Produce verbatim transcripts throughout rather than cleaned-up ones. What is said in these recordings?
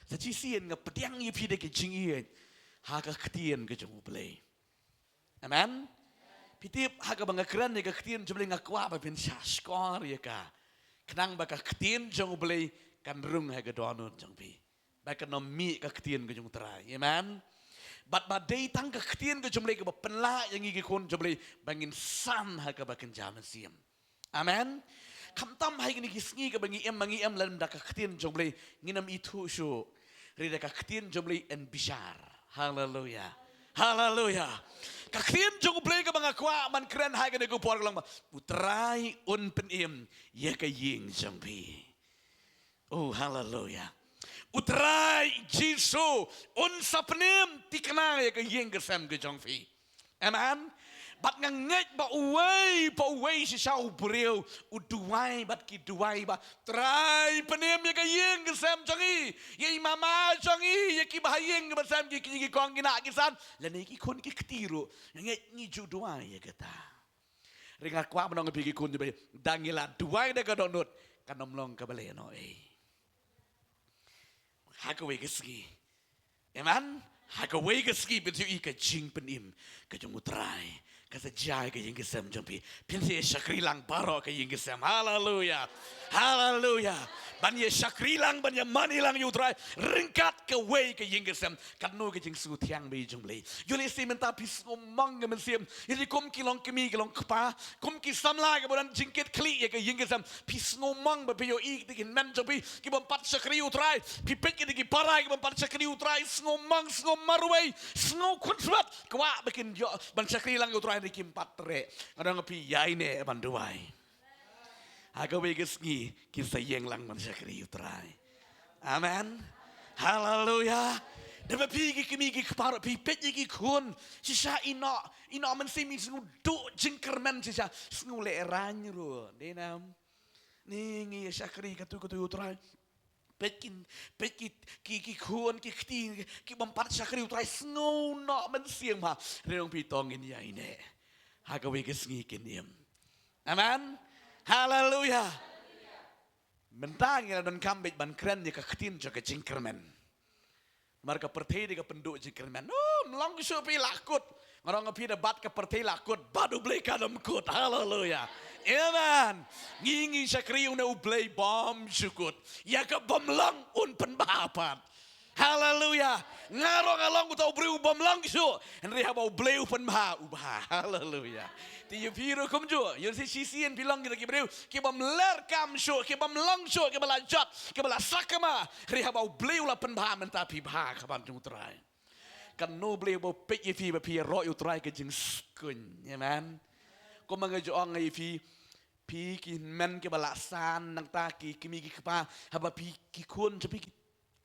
Sa shisien nga pdiang ïa phi da ka jingïeit ha ka ktien ka jong U Blei. Amen. Phi tip, ha kaba nga kren ïa ka ktien jong U Blei nga kwah ba phin shah shkor ïa ka. Khnang ba ka ktien jong U Blei kan rung ha ka dohnud jong phi. Ba kan ym mih ka ktien ka jong U Trai. Amen. Bad ba dei tang ka ktien ka jong U Blei kaba pynlah ïa ngi ki khun jong U Blei ba ngin san ha kaba kynja mynsiem. Amen. Khamtam ha kine ki sngi kaba ngi im, ba ngi im lem da ka ktien jong U Blei, ngin ym ithuh shuh. Hynrei da ka ktien jong U Blei yn bishar. Haleluya. Haleluya. Ka ktien jong U Blei kaba nga kwah ban kren ha kane ka por ka long ba U Trai un pynim ïa ka ïing jong phi. Oh, haleluya. U Trai Jisu un sa pynim thikna ïa ka ïing ka sem ka jong phi. Amen. Bad nga ngeit ba uwei pa uwei shisha u briew u duwai bad ki duwai ba, Trai pynim ïa ka ïing ka sem jong i, ïa i mama jong i, ïa ki bahaïing ki basem, ki kñi ki kong ki nah ki san, lane ki khun ki kti ruh. Nga ngeit ngi ju duwai ïa kata. Hynrei nga kwah ban ong ïa phi ki khun jong U Blei, da ngi la duwai da ka dohnud, kan ym long kaba lehnohei. Ha kawei ka sngi. Amen. Ha kawei ka sngi phin sa ïohi ka jingpynim ka jong U Trai. Ka sa jia ïa ka ïing ka sem jong phi. Phin sa ïa shakri lang baroh ka ïing ka sem. Haleluya. Haleluya. Ban ïa shakri lang, ban ïa mane lang ïa U Trai ryngkat kawei ka ïing ka sem. Katno ka jingsngewthiang ba ïa jong U Blei. Ïoh lehse mynta phi sngewmong ka mynsiem. Ïa kum ki long kmie ki long kpa, kum ki samla kiba don jingkitkhlieh ïa ka ïing ka sem. Phi sngewmong ba phi ïohi kita ki hynmen jong phi ki bym pat shakri U Trai. Phi peit kita ki para ki bym pat shakri U Trai, sngewmong, sngewmarwei, sngewkhunswet. Kwah ba kin ïoh ban shakri lang ïa U Trai, hynrei kim pat treh. Nga ong ïa phi, ïaineh ban duwai. Ha kawei ka sngi kin sa ïeng lang ban shakri U Trai. Amen. Haleluya. Da ba phi ki kmie ki kpa ruh phi peit ïa ki khun, shisha i noh, i noh mynsiem, i sngew duh jingkyrmen shisha, sngew lehraiñ ruh. Dei nam? Ni ngi ïa shakri katto katto ïa U Trai. Peit ki, peit ki, ki, ki khun ki kti ki bym pat shakri U Trai, sngew noh mynsiem ha. Hynrei ong ïa phi, to ngin ïaineh. Ha kawei ka sngi kin im. Amen. Haleluya. Mynta ngi la donkam beit ban kren ïa ka ktien jong ka jingkyrmen. Namar ka pyrthei dei ka pynduh jingkyrmen. Oh, ym long shuh phi la kut. Nga ong ïa phi, da bat ka pyrthei la kut, bad U Blei kan ym kut. Haleluya. Amen. Ngi ngi shakri ïa une U Blei bym shu kut. Ïa ka bym long un pynbha pat. Haleluya. Nga ruh nga long uta u briew u bym long shuh. Hynrei haba U Blei u pynbha, u bha. Haleluya. Te ïa phi ruh kumjuh, ïoh lehse shisien phi long kita ki briew ki bym ler kam shuh, ki bym long shuh, kiba la jot, kiba la sakma. Hynrei haba U Blei u la pynbha mynta phi bha ha khmat jong U Trai. Katno U Blei uba peit ïa phi ba phi ïaroh ïa U Trai ka jingskun. Amen. Kumba nga ju ong ïa phi, phi ki hynmen kiba la san, nangta ki kmie ki kpa, haba phi ki khun jong phi ki,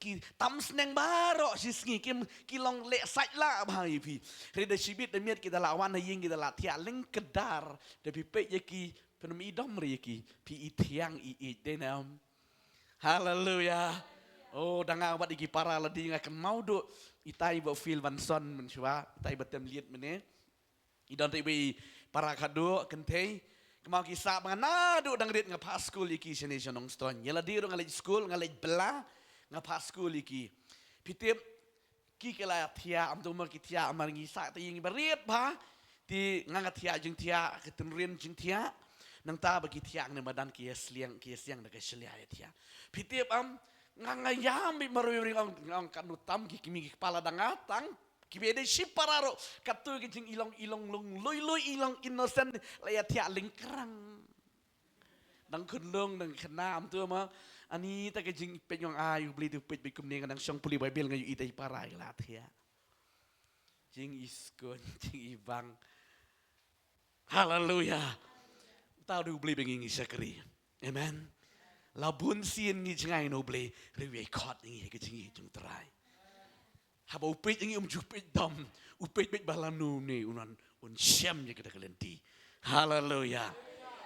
ki tam sneng baroh shi sngi, kim, ki long leh sait lah bha ïa phi. Hynrei da shibit da miet ki da la wan ha ïing, ki da la thiah lyngkdar, da phi peit ïa ki, phin ym i dom re ïa ki, phi i thiang i ïeit, dei nam? Haleluya. Oh, da nga bad ïa ki para lade nga kynmaw duh itai ba Phil Vanson mynshuwa, itai ba tem liet mynne. I don te iwei i para khatduh kynthei. Kynmaw ki sah ba nga naduh dang rit nga phah skul ïa ki shane sha Nongstoiñ. Ïa lade ruh nga leit skul, nga leit bylla, nga phah skul ïa ki. Phi tip, ki ki la thiah, ym tang ma ki thiah, mar ngi sah te ïing ba rit bha. Te nga nga thiah jingthiah, ka tynrien jingthiah. Nangta ba ki thiah ne madan ki ïa sliang, ki ïa sliang da ka shyllia ïa thiah. Phi tip em, nga nga ïam beit marwei, nga ong, nga ong katno tam ki kmie ki kpa lada nga tang. Kiba dei shi para ruh, katto ki jingilong, ilong long lui lui, ilong innocent, la ïa thiah lyngkrang. Dang khunlung, dang khynnah, ym tang ma, ani ta ka jingpeit, nga ong ai U Blei, to peit beit kumne, nga dang shong pule Baibl, nga ïohi itai i para i la thiah. Jingiskun, jingibang. Haleluya. Uta u dei U Blei ba ngi ngi shakri. Amen. La bun sien ngi jngai na U Blei, hynrei u ïai khot ïa ngi ha ka jingïeit jong U Trai. Haba u peit ïa ngi um ju peit dom, u peit beit ba lano une un wan, un shem ïa kata ka lynti. Haleluya.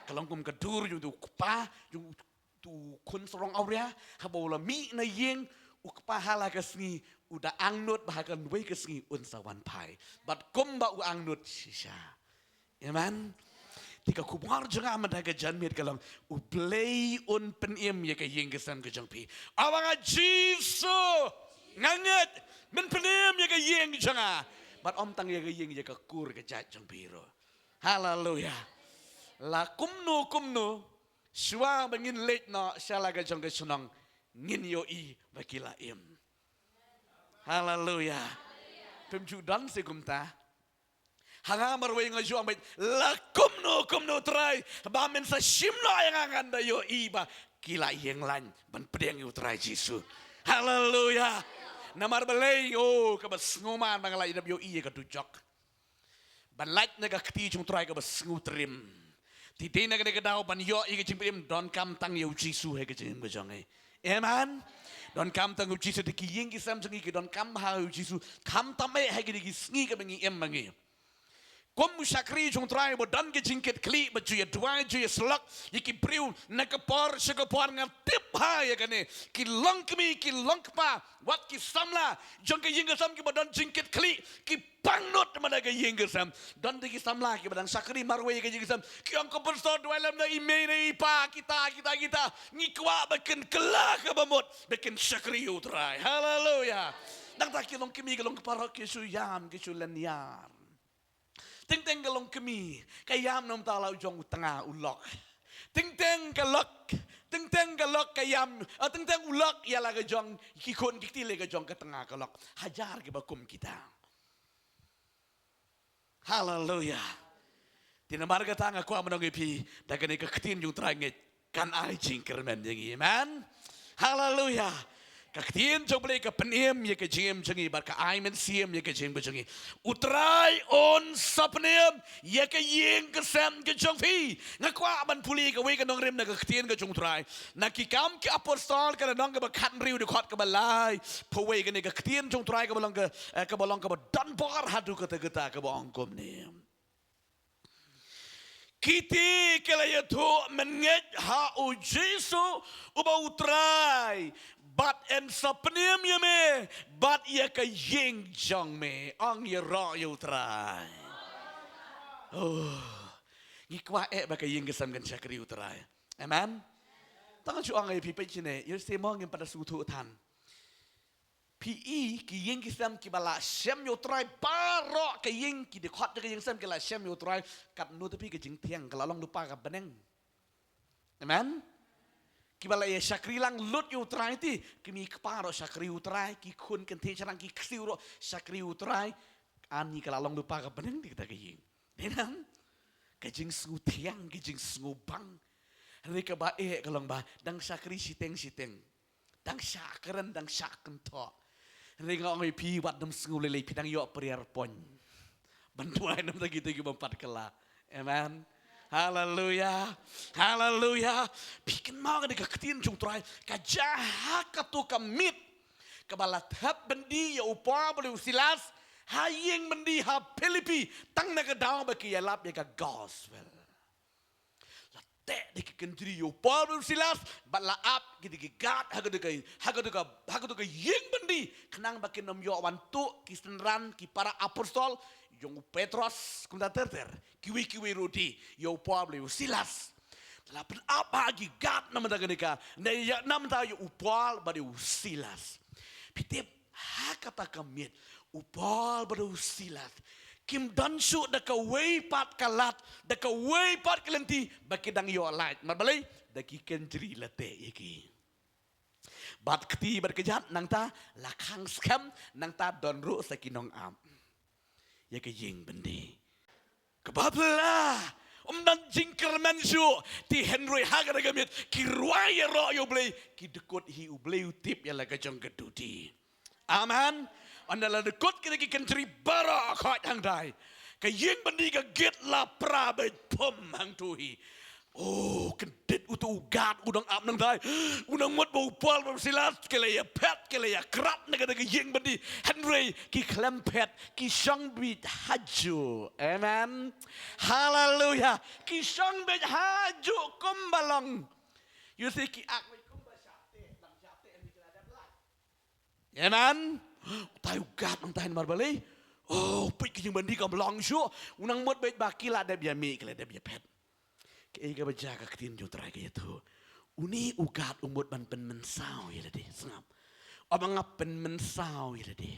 Ka long kum ka dur jong uta u kpa, jong uta u khun sarong awria, haba u la mih na ïing, u kpa ha la ka sngi, u da angnud ba ha kawei ka sngi un sa wan phai. Bad kumba u angnud shisha. Amen. Te ka khubor jong nga mynta ka janmiet ka long, U Blei un pynim ïa ka ïing ka sem ka jong phi. Aba nga Jisu. Nga ngeit, men pynim ïa ka ïing jong nga. Bad ym tang ïa ka ïing, ïa ka kur ka jait jong phi ruh. Haleluya. La kumno kumno, shuwa ba ngin leit noh sha la ka jong ka shnong, ngin ïohi ba ki la im. Haleluya. Phim ju don shuh kumta. Ha nga marwei nga ju ong beit, la kumno kumno Trai, ba men sa shim noh ïa nga, ngan da ïohi ba ki la ïeng laiñ ban pdiang ïa u Trai Jisu. Haleluya. Namar balei? Oh, kaba sngewman ba nga la ïohi ïa ka dujok. Ban lait na ka kti jong u Trai kaba sngewtriem. Te dei na kane ka daw ban ïoh ïa ka jingpynim, donkam tang ïa u Jisu ha ka jingim ka jong ngi. Amen. Donkam tang ïa u Jisu, te ki ïing ki sem jong ngi ki donkam ha u Jisu. Khamtam eh ha kine ki sngi kaba ngi im ma ngi. Kum u shakri jong u Trai ba don ka jingkitkhlieh, ba ju ïa duwai, ju ïa syllok ïa ki briew na ka por sha ka por, nga tip ha ïa kane ki longkmie, ki longkpa, wat ki samla jong ka ïing ka sem kiba don jingkitkhlieh, ki pangnud ma da ka ïing ka sem. Don de ki samla kiba dang shakri marwei ka ïing ka sem, ki ong, ko pastor, duwai lem da i mei da i pa kita, kita, kita. Ngi kwah ba kin kylla kaba mut, ba kin shakri ïa u Trai. Haleluya. Nangta ki longkmie ki longkpa ruh ki shu ïam, ki shu lynñiar. Teng teng ka longkmie ka ïam namar la u jong u tnga u lok. Teng teng ka lok, teng teng ka lok ka ïam, ah, teng teng u lok ïa la ka jong ki khun ki kti, la ka jong ka tnga ka lok. Hajar kiba kum kita. Haleluya. Te namar kata nga kwah ban ong ïa phi, da kane ka ktien jong u Trai ngeit kan ai jingkyrmen ïa ngi. Amen. Haleluya. Ka ktien jong u Blei ka pynim ïa ka jingim jong ngi bad ka ai mynsiem ïa ka jingim jong ngi. U Trai un sa pynim ïa ka ïing ka sem ka jong phi. Nga kwah ban pule kawei ka nongrim na ka ktien ka jong u Trai. Na Ki Kam ki Apostol ka lynnong kaba khathynriew, dkhot kaba laiphew wei, kane ka ktien jong u Trai kaba long ka, eh, kaba long kaba don bor haduh katta katta, kaba ong kumne. Kiti ki la ïathuh mynngeit ha u Jisu uba u Trai, bad yn sa pynim ïa me bad ïa ka ïing jong me. Ong ïaroh ïa u Trai. Oh, ngi kwah eh ba ka ïing ka sem kan shakri u Trai. Amen. Tang shu ong ïa phi peit shane, ïa se mo ngim pat da sngewthuh than. Phi i ki ïing ki sem kiba la shem ïa u Trai baroh, ka ïing, ki dkhot jong ka ïing sem ki la shem ïa u Trai, katno te phi ka jingthiang ka la long lypa ka bneng. Amen. Kiba la ïa shakri lang lut ïa u Trai te, ki mei kpa ruh shakri u Trai, ki khun kynthei shynrang ki ksiew ruh shakri u Trai. Ani ka la long lypa ka bneng te kata ka ïing. Dei nang ka jingsngewthiang, ka jingsngewbang. Hynrei kaba eh ka long ba dang shakri shiteng shiteng. Dang shah kren, dang shah kynthoh. Hynrei nga ong ïa phi, wat nym sngew lei lei, phi dang ïoh prayer point ban duwai namar kita kiba ym pat kylla. Amen. Haleluya. Haleluya. Phi kynmaw kane ka ktien jong u Trai, ka jia ha kato ka miet kaba la thep byndi ïa u Paul bad u Silas ha ïing byndi ha Philippi, tang na ka daw ba ki ïalap ïa ka gospel. La teh da ki kynjri ïa u Paul bad u Silas, bad la ap ki da ki guard ha kato ka, ha kato ka, ha kato ka ïing byndi, khnang ba kin ym ïoh wan tuh ki synran, ki para apostol jong u Petros, kumta ter ter, kiwei kiwei ruh de, ïa u Paul bad u Silas. La pynap ha ki guard namar kane ka, ne ïa namar ïa u Paul bad u Silas. Phi tip, ha kata ka miet, u Paul bad u Silas kim don shuh da kawei pat ka lad, da kawei pat ka lynti ba ki dang ïoh lait. Namar balei? Da ki kynjri la teh ïa ki. Bad kti bad kjat nangta la khang skhem, nangta don ruh sa ki nongap ïa ka ïing byndi. Kaba pla, ym don jingkyrmen shuh, te hynrei ha kata ka miet ki rwai ïaroh ïa u Blei, ki dkut hi, u Blei u tip ïa la ka jong ka duty. Amen. Ynda la dkut kita ki kynjri baroh khoit hangtai, ka ïing byndi ka gate la pra beit phom hangto hi. Oh, kyndit uto u guard u dang ap nangtai. U nang mut ba u Paul bad u Silas ki la ïaphet, ki la ïakrat na kata ka ïing byndi. Hynrei ki khlem phet, ki shong beit hajuh. Amen. Haleluya. Ki shong beit hajuh kumba long. You see, ki act beit kumba shah teh, dang shah teh, hynrei ki la dep lait. Amen. Utai u guard nangtai namar balei? Oh, peit ka ïing byndi kam long shuh. U nang mut beit ba ki la dep ïamih, ki la dep ïaphet. Kaei kaba jia? Ka ktien jong u Trai ka ïathuh, une u guard u mut ban pynmynsaw ïa lade. Sngap. Aba nga pynmynsaw ïa lade.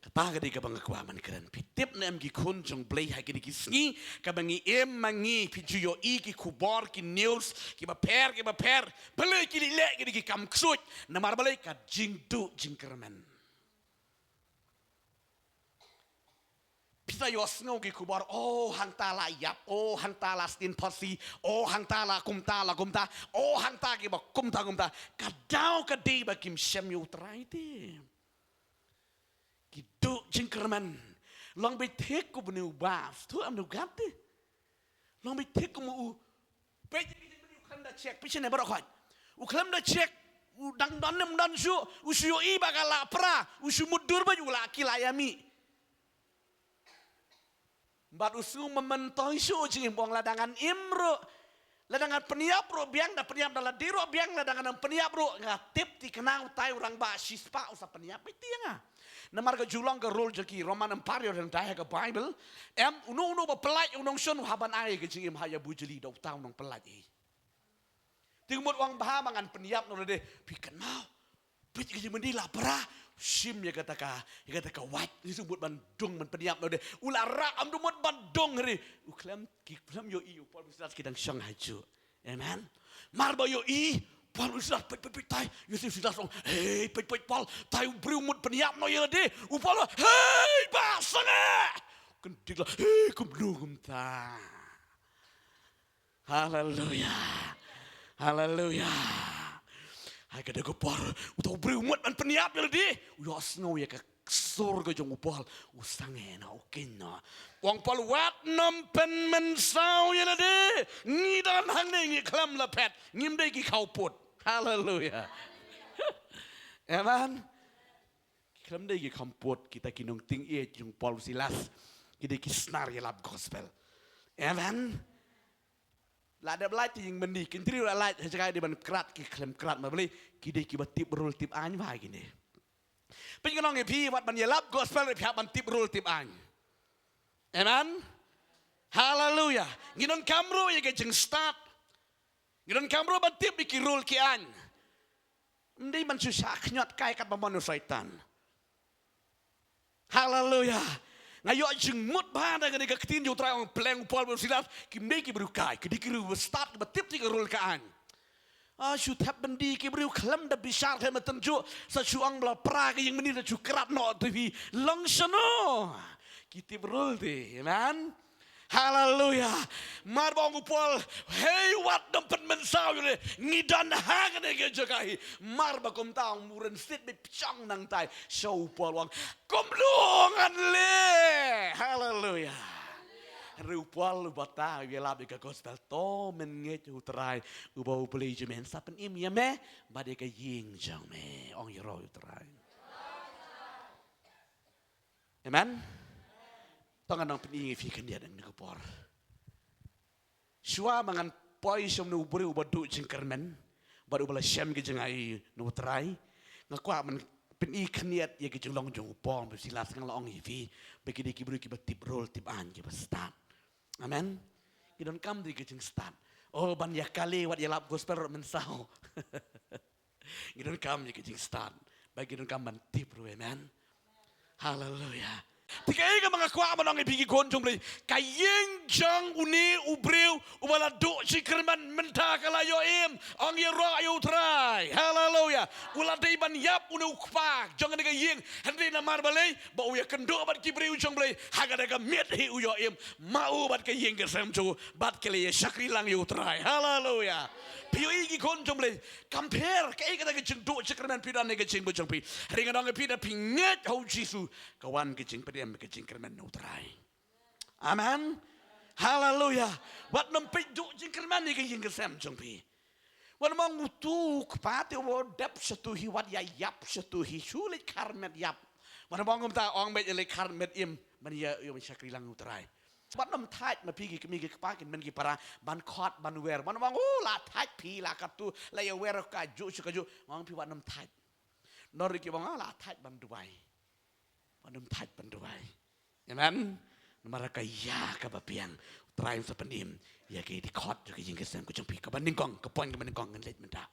Kata ka dei kaba nga kwah ban kren. Phi tip ne em ki khun jong Blei ha kine ki sngi, kaba ngi im ma ngi, phi ju ïohi ki khubor, ki news, kiba pher, kiba pher. Balei ki leh, leh kine ki kam ksuid. Namar balei ka jingduh jingkyrmen. Phi sa ïohsngew ki khubor, oh, hangta la ïap, oh, hangta la sdien pharsi, oh, hangta la kumta, la kumta, oh, hangta kiba kumta, kumta. Ka daw ka dei ba kim shem ïa U Trai te. Ki duh jingkyrmen. Long beit thik kum une u Bah, tu am nu gat te. Long beit thik kum u. Peit ki jingmynni u khlem da check, peit shane baroh khoit. U khlem da check, u dang don ne ym don shuh, u shu ïohi ba ka la pra, u shu mutdur beit u la ki la ïa mih. Bad u sngew mynta shuh jingim, u ong lada ngan im ruh, lada ngan pynïap ruh biang, da pynïap da lade ruh biang, lada ngan ym pynïap ruh, nga tip te kane utai u rangbah shispah u sa pynïap beit te ïa nga. Namar ka ju long ka rule jong ki Roman Empire, ïoh dang dei ha ka Bible. Em, uno uno ba pyllait u nongshun u hap ban ai ka jingim ha ïa bujli da uta u nongpyllait hi. Te mut u ong bha ma ngan pynïap noh lade, phi kynmaw. Peit ka jingmynni la pra, shim ïa kata ka, ïa kata ka wait, ngi shu mut ban dung ban pynïap noh lade. U la rah, ym da mut ban dung hynrei. U khlem, ki khlem ïohi, u Paul bad Silas ki dang shong hajuh. Amen. Mar ba ïohi, Paul bad Silas, peit, peit, peit, tai. Ïohi Silas ong, hei, peit, peit, Paul, tai u briew mut pynïap noh ïa lade. U Paul, hei, ba sangeh. Kyndiat la, hei, kumno kumta. Haleluya. Haleluya. Ha kata ka por, uta u briew mut ban pynïap ïa lade. U ïohsngew ïa ka sur ka jong u Paul, u sangeh noh, u kynnoh. U ong Paul, wat nym pynmynsaw ïa lade. Ngi don hangne ngi khlem la phet. Ngim dei ki khawpud. Haleluya. Amen. Khlem dei ki khawpud, kita ki nongting ïeit jong u Paul Silas. Ki dei ki snar ïalap gospel. Amen. La dep lait te ïing mandi, ki nongtrei la lait, ha jaka dei ban krat ki khlem krat, namar balei, ki dei kiba tip rul tip aiñ bha kine. Peit ngan ong ïa phi, wat ban ïalap gospel, phi hap ban tip rul tip aiñ. Amen. Haleluya. Ngi donkam ruh ïa ka jingstad. Ngi donkam ruh ban tip ïa ki rul ki aiñ. Ym dei ban shu shah khñiot kai katba mon u Soitan. Haleluya. Nga ïoh jingmut bha na kane ka ktien jong u Trai, ong pleng u Paul bad u Silas, kim dei ki briew kai, ki dei ki briew ba stad, ba tip te ka rul ka aiñ. Ah, shu thep byndi ki briew khlem da bishar, khlem da tynjuh, sa shu ong ba la pra ka ïing mandi, sa shu krat noh te phi. Long shano? Ki tip rul te, amen. Haleluya. Mar ba ong u Paul, hei, wat nym pynmynsaw ïa lade, ngi don ha kane ka jaka hi. Mar ba kumta ong, u rynsied beit pyrshang nangtai. Sha u Paul u ong, kumno ngan leh. Haleluya. Hynrei u Paul uba ta u ïalap ïa ka gospel, to men ngeit u Trai, uba U Blei jong me un sa pynim ïa me bad ïa ka ïing jong me. Ong ïaroh u Trai. Amen. To ngan nang pyni ïa phi khyndiat ha kane ka por. Shuwa ba ngan poi sha une u briew uba duh jingkyrmen bad uba la shem ka jingai na u Trai, nga kwah ban pyni khyndiat ïa ka jinglong jong u Paul bad u Silas. Nga la ong ïa phi ba ki dei ki briew kiba tip rul tip aiñ, kiba stad. Amen. Ngi donkam dei ka jingstad. Oh, ban ïa kali wat ïalap gospel ruh mynsaw. Ngi donkam ïa ka jingstad. Ba ngi donkam ban tip ruh, amen. Haleluya. Te kaei kaba nga kwah ban ong ïa phi ki khun jong U Blei, ka ïing jong une u briew uba la duh jingkyrmen mynta ka la ïoh im. Ong ïaroh ïa u Trai. Haleluya. U la dei ban ïap une u kpa jong kane ka ïing. Hynrei namar balei? Ba u ïakynduh bad ki briew jong U Blei. Ha kata ka miet hi u ïoh im. Ma u bad ka ïing ka sem jong u bad ki la ïa shakri lang ïa u Trai. Haleluya. Phi ïohi ki khun jong U Blei. Kam pher kaei kata ka jingduh jingkyrmen phi don ha ka jingim jong phi. Hynrei nga ong ïa phi, lada phi ngeit ha u Jisu, ka wan ka jingpynim, ka jingkyrmen na u Trai. Amen. Haleluya. Wat nym peit duh jingkyrmen ïa ka ïing ka sem jong phi. Wat nym ong utu u kpa te u dep sha tu hi, wat ïa ïap sha tu hi, shu leit khar met ïap. Wat nym ong kumta, ong beit ïa leit khar met im, ban ïa, ïa ban shakri lang u Trai. Wat nym thait, ma phi ki kmie ki kpa, ki hynmen ki para, ban khot ban wer. Wat nym ong, oh, la thait phi, la katto, la ïa wer kajuh sha kajuh. Ong phi wat nym thait. Nor ki ong, ah, la thait ban duwai. Wat nym thait ban duwai. Amen. Namar ka ïa kaba biang, u Trai un sa pynim ïa ka dkhot jong ka ïing ka sem ka jong phi. Kaba nyngkong, ka point kaba nyngkong ngan leit mynta.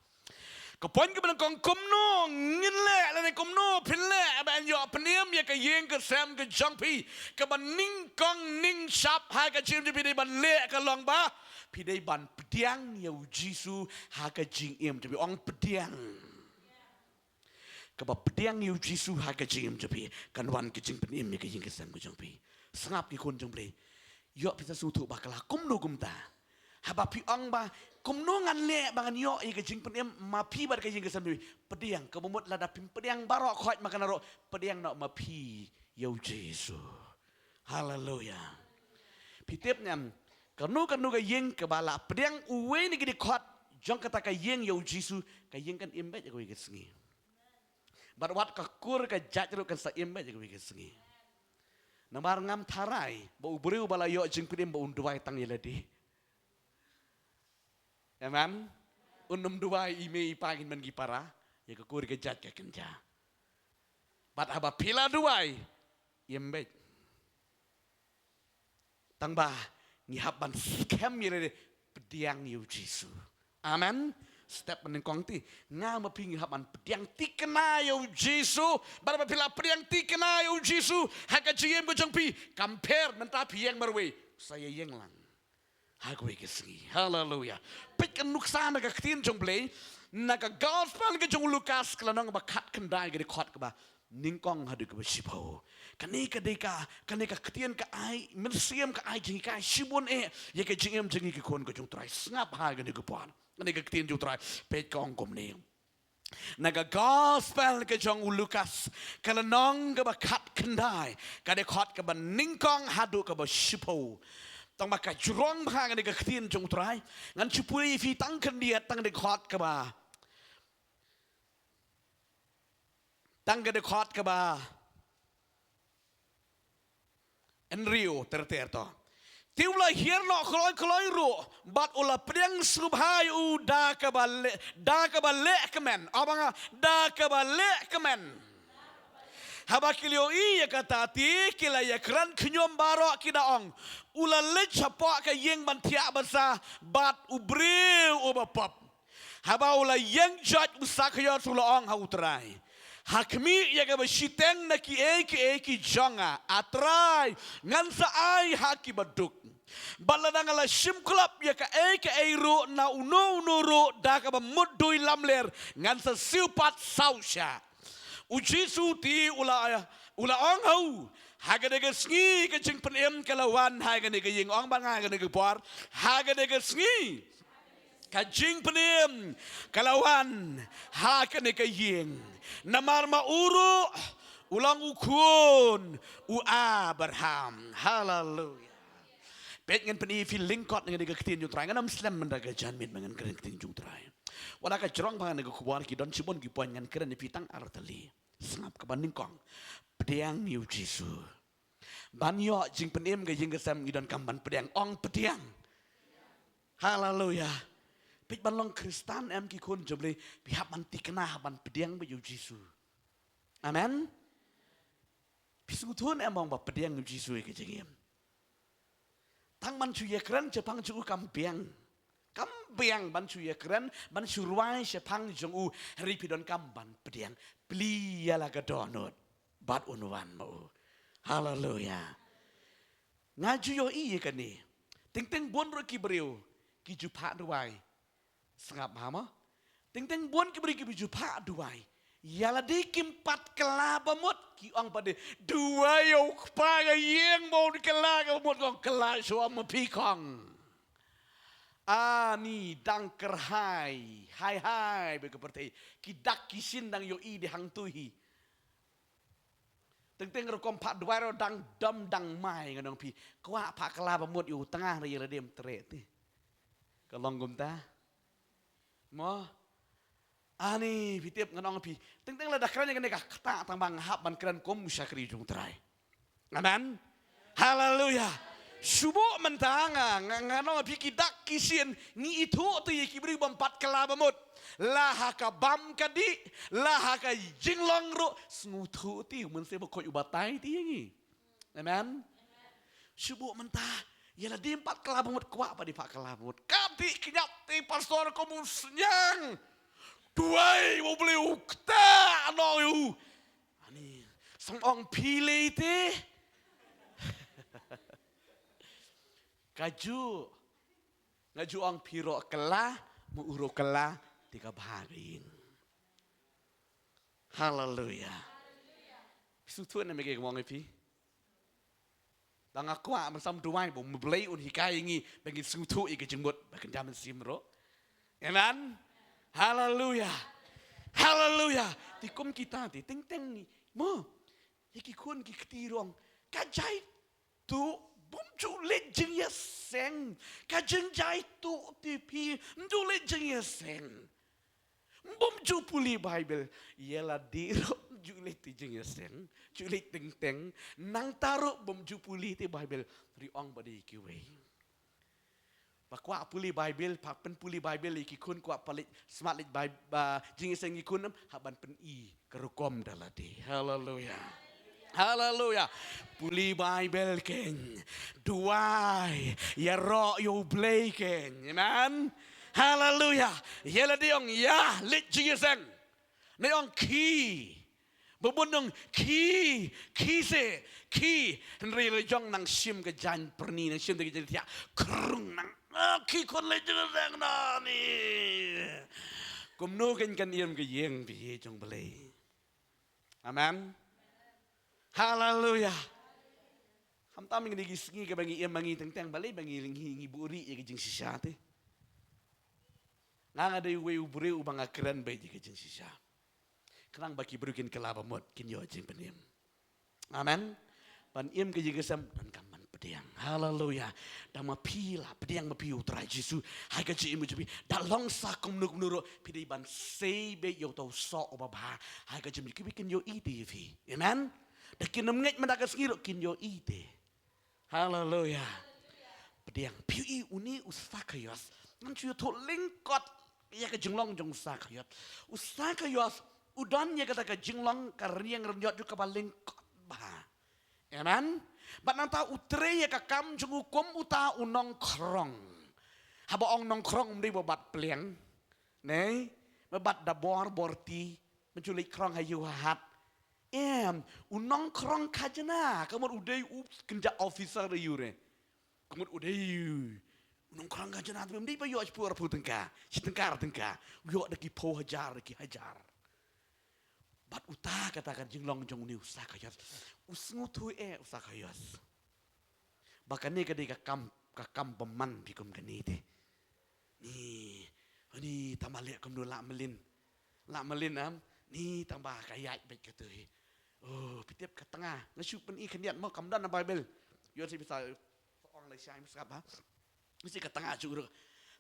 Ka point kaba nyngkong, kumno ngin leh lane kumno phin leh ban ïoh pynim ïa ka ïing ka sem ka jong phi kaba nyngkong nyngshap ha ka jingim jong phi? Dei ban leh ka long ba phi dei ban pdiang ïa u Jisu ha ka jingim jong phi. Ong pdiang. Kaba pdiang ïa u Jisu ha ka jingim jong phi, kan wan ka jingpynim ïa ka ïing ka sem ka jong phi. Sngap ki khun jong U Blei. Ïoh phi sa sngewthuh bakla kumno kumta. Haba phi ong ba kumno ngan leh ba ngan ïoh ïa ka jingpynim ma phi bad ka ïing ka sem jong phi. Pdiang, kaba mut lada phim pdiang baroh khoit ma kane ruh, pdiang noh ma phi ïa u Jisu. Haleluya. Phi tip ne em, kano kano ka ïing kaba la pdiang uwei na ki dkhot jong kata ka ïing ïa u Jisu, ka ïing kan im beit ïa kawei ka sngi. Bad wat ka kur ka jait ruh kan sa im beit ïa kawei ka sngi. Namar ngam tharai ba u briew ba la ïoh jingpynim ba un duwai tang ïa lade. Amen. Un ym duwai i mei i pa, ngin man ki para, ïa ka kur ka jait ka kynja. Bad haba phi la duwai, im beit. Tang ba ngi hap ban skhem ïa lade, pdiang ïa u Jisu. Amen. Step ba nyngkong te, nga ma phi ngi hap ban pdiang thikna ïa u Jisu. Bad haba phi la pdiang thikna ïa u Jisu ha ka jingim ka jong phi, kam pher mynta phi ïeng marwei, sa ïa ïeng lang ha kawei ka sngi. Haleluya. Peit ka nuksa na ka ktien jong U Blei na ka gospel ka jong u Lukas, ka lynnong ba khatkhyndai, ka dkhot kaba nyngkong haduh kaba shiphew. Kane ka dei ka, kane ka ktien ka ai mynsiem, ka ai jinghikai shibun eh ïa ka jingim jong ngi ki khun ka jong U Trai. Sngap ha kane ka por. Kane ka ktien jong U Trai, peit, ka ong kumne. Na ka gospel ka jong u Lukas, ka lynnong kaba khatkhyndai, ka dkhot kaba nyngkong haduh kaba shiphew. Tang ba ka jrong bha kane ka ktien jong U Trai, ngan shu pule ïa phi tang khyndiat, tang dkhot kaba, tang ka dkhot kaba hynriew ter ter to. Te u la hiar noh kloi kloi ruh bad u la pdiang sngewbha ïa u da kaba leh, da kaba leh kmen. Aba nga, da kaba leh kmen. Haba ki la ïohi ïa kata te ki la ïakren khñium baroh, ki da ong, u la leit shapoh ka ïing ban thiah ban sah bad u briew uba pop. Haba u la ïeng joit u Sakhaios u la ong ha U Trai, ha khmih ïa kaba shiteng na kiei kiei ki jong nga, A Trai, ngan sa ai ha kiba duk. Bad lada nga la shim klop ïa kaei kaei ruh na uno uno ruh da kaba mutdur lamler, ngan sa siew pat saw shah. U Jisu te u la, u la ong ha u, ha kane ka sngi ka jingpynim ka la wan ha kane ka ïing. Ong bad nga ha kane ka por, ha kane ka sngi ka jingpynim ka la wan ha kane ka ïing. Namar ma u ruh u long u khun u Abraham. Haleluya. Peit, ngan pyni ïa phi lyngkot na kane ka ktien jong U Trai. Ngan ym slem mynta ka janmiet ba ngan kren ktien jong U Trai. Wat la ka jrong bha kane ka khubor, ki don shibun ki point, ngan kren ïa phi tang artylli. Sngap, kaba nyngkong, pdiang ïa u Jisu. Ban ïoh jingpynim ka ïing ka sem ngi donkam ban pdiang. Ong pdiang. Haleluya. Peit, ban long Khristan em ki khun jong U Blei, phi hap ban thikna, hap ban pdiang beit ïa u Jisu. Amen. Phi sngewthuh em, ong ba pdiang ïa u Jisu ïa ka jingim. Tang ban shu ïakren shaphang jong u kam biang. Kam biang ban shu ïakren, ban shu rwai shaphang jong u, hynrei phi donkam ban pdiang. Plie ïa la ka dohnud bad un wan ma u. Haleluya. Nga ju ïohi ïa kane. Teng teng bun ruh ki briew ki ju phah duwai. Sngap bha mo. Teng teng bun ki briew kiba ju phah duwai, ïa lade kim pat kylla ba mut, ki ong pat de, duwai ïa u Kpa ka ïing ba un kylla ka mut. Kong, kylla shuwa ma phi kong. Ani dang kyrhai hai hai bad ka pyrthei, ki dak ki shin dang ïohi de hangtu hi. Teng teng rukom phah duwai ruh dang dom dang mai, ngan ong phi. Kwah phah kylla ba mut ïa u tnga, hynrei ïa lade ym treh te. Ka long kumta mo. Ani phi tip, ngan ong phi, teng teng lada kren ïa kane ka ktah, tang ba nga hap ban kren kum u shakri jong U Trai. Amen. Haleluya. Shu buh mynta nga, nga, ngan ong phi, ki dak ki shin ngi ithuh te ïa ki briew bym pat kylla ba mut. La ha ka bam ka dih, la ha ka jinglong ruh, sngewthuh te u Mynsiem Bakhuid u batai te ïa ngi. Amen. Shu buh mynta, ïa lade ym pat kylla ba mut, kwah pat de phah kylla ba mut. Ka dih kñiap te pastor, kum u sniang. Duwai, u Blei u kta, no ïa u. Ani, sngewthuh ong phi lei te. Ka ju, nga ju ong phi ruh kylla, ma u ruh kylla, te ka bha ka ïing. Haleluya. Sngewthuh ne me ke kmong ïa phi. Ba nga kwah ban sam duwai ba u Blei un hikai ïa ngi ba ngin sngewthuh ïa ka jingmut ba kan jam sim ruh. Amen. Haleluya. Haleluya. Te kum kita te teng teng ni. Mo. Ïa ki khun ki kti rong. Ka jai tu bym ju leit jingïaseng. Ka jingjai tu te phi bym ju leit jingïaseng. Bym ju pule Baibl, ïa lade ruh bym ju leit te jingïaseng, ju leit teng teng, nangta ruh bym ju pule te Baibl, ri ong ba dei kiwei. Ba kwah pule Baibl, ba pynpule Baibl ïa ki khun kwah pule, smat leit Baibl, ba jingïaseng ki khun, hap ban pyni ka rukom da lade. Haleluya. Haleluya. Pule Baibl keiñ. Duwai. Ïaroh ïa u Blei keiñ. Amen. Haleluya. Ïa lade ong ïa leit jingïaseng. Ne ong khie. Ba bun ong khie, khie se, khie. Hynrei la jong nang shim ka jaiñ pyrni, nang shim ka jaiñ thiah. Krung nang. Ah, khie khun leit jingïaseng na ni. Kumno keiñ kan ïem ka ïing phi jong Blei. Amen. Haleluya. Khamtam ngi dei ki sngi kaba ngi ïem ma ngi teng teng balei ba ngi ngi ngi buhrieh ïa ka jingshisha te. Nga nga dei uwei u briew uba nga kren beit ïa ka jingshisha. Khnang ba ki briew kin kylla ba mut kin ïoh jingpynim. Amen. Ban im ka ïing ka sem donkam ban pdiang. Haleluya. Da ma phi la pdiang ma phi u Trai Jisu. Hai ka jingim jong phi. Da long sa kumno kumno ruh phi dei ban sei beit ïa uta u soh uba bha. Hai ka jingim jong phi kin ïohi te ïa phi. Amen. Da kin ym ngeit mynta ka sngi ruh kin ïohi te. Haleluya. Pdiang phi ïohi une u Sakaios. Ngan shu ïathuh lyngkot ïa ka jinglong jong u Sakaios. U Sakaios u don ïa kata ka jinglong ka rynïeng rynïot jong kaba lyngkot bha. Amen. Bad nangta u trei ïa ka kam jong u kum uta u nongkhrong. Haba ong nongkhrong ym dei ba bat pliang. Ne? Ba bat da bor bor ti. Mynta u leit khrong ha ïew ha hat. Em, u nongkhrong khajna, ka mut u dei u kynja officer da ïu re. Ka mut u dei u nongkhrong khajna, te ym dei ba ïoh shiphew arphew tyngka, shi tyngka ar tyngka. U ïoh da ki phew hajar, da ki hajar. Bad uta kata ka jinglong jong une u Sakaios. U sngewthuh eh u Sakaios. Ba kane ka dei ka kam, ka kam bymman phi kum kane te. Ni, ni tang ba leh kumno lah mlien. Lah mlien am, ni tang ba ka ïaid beit ka tei. Oh, phi tip ka tnga. Nga shu pyni khyndiat mo kam don na Baibl. Ïoh shi pisa ong lai shai mskap ha. Shi ka tnga shu ruh.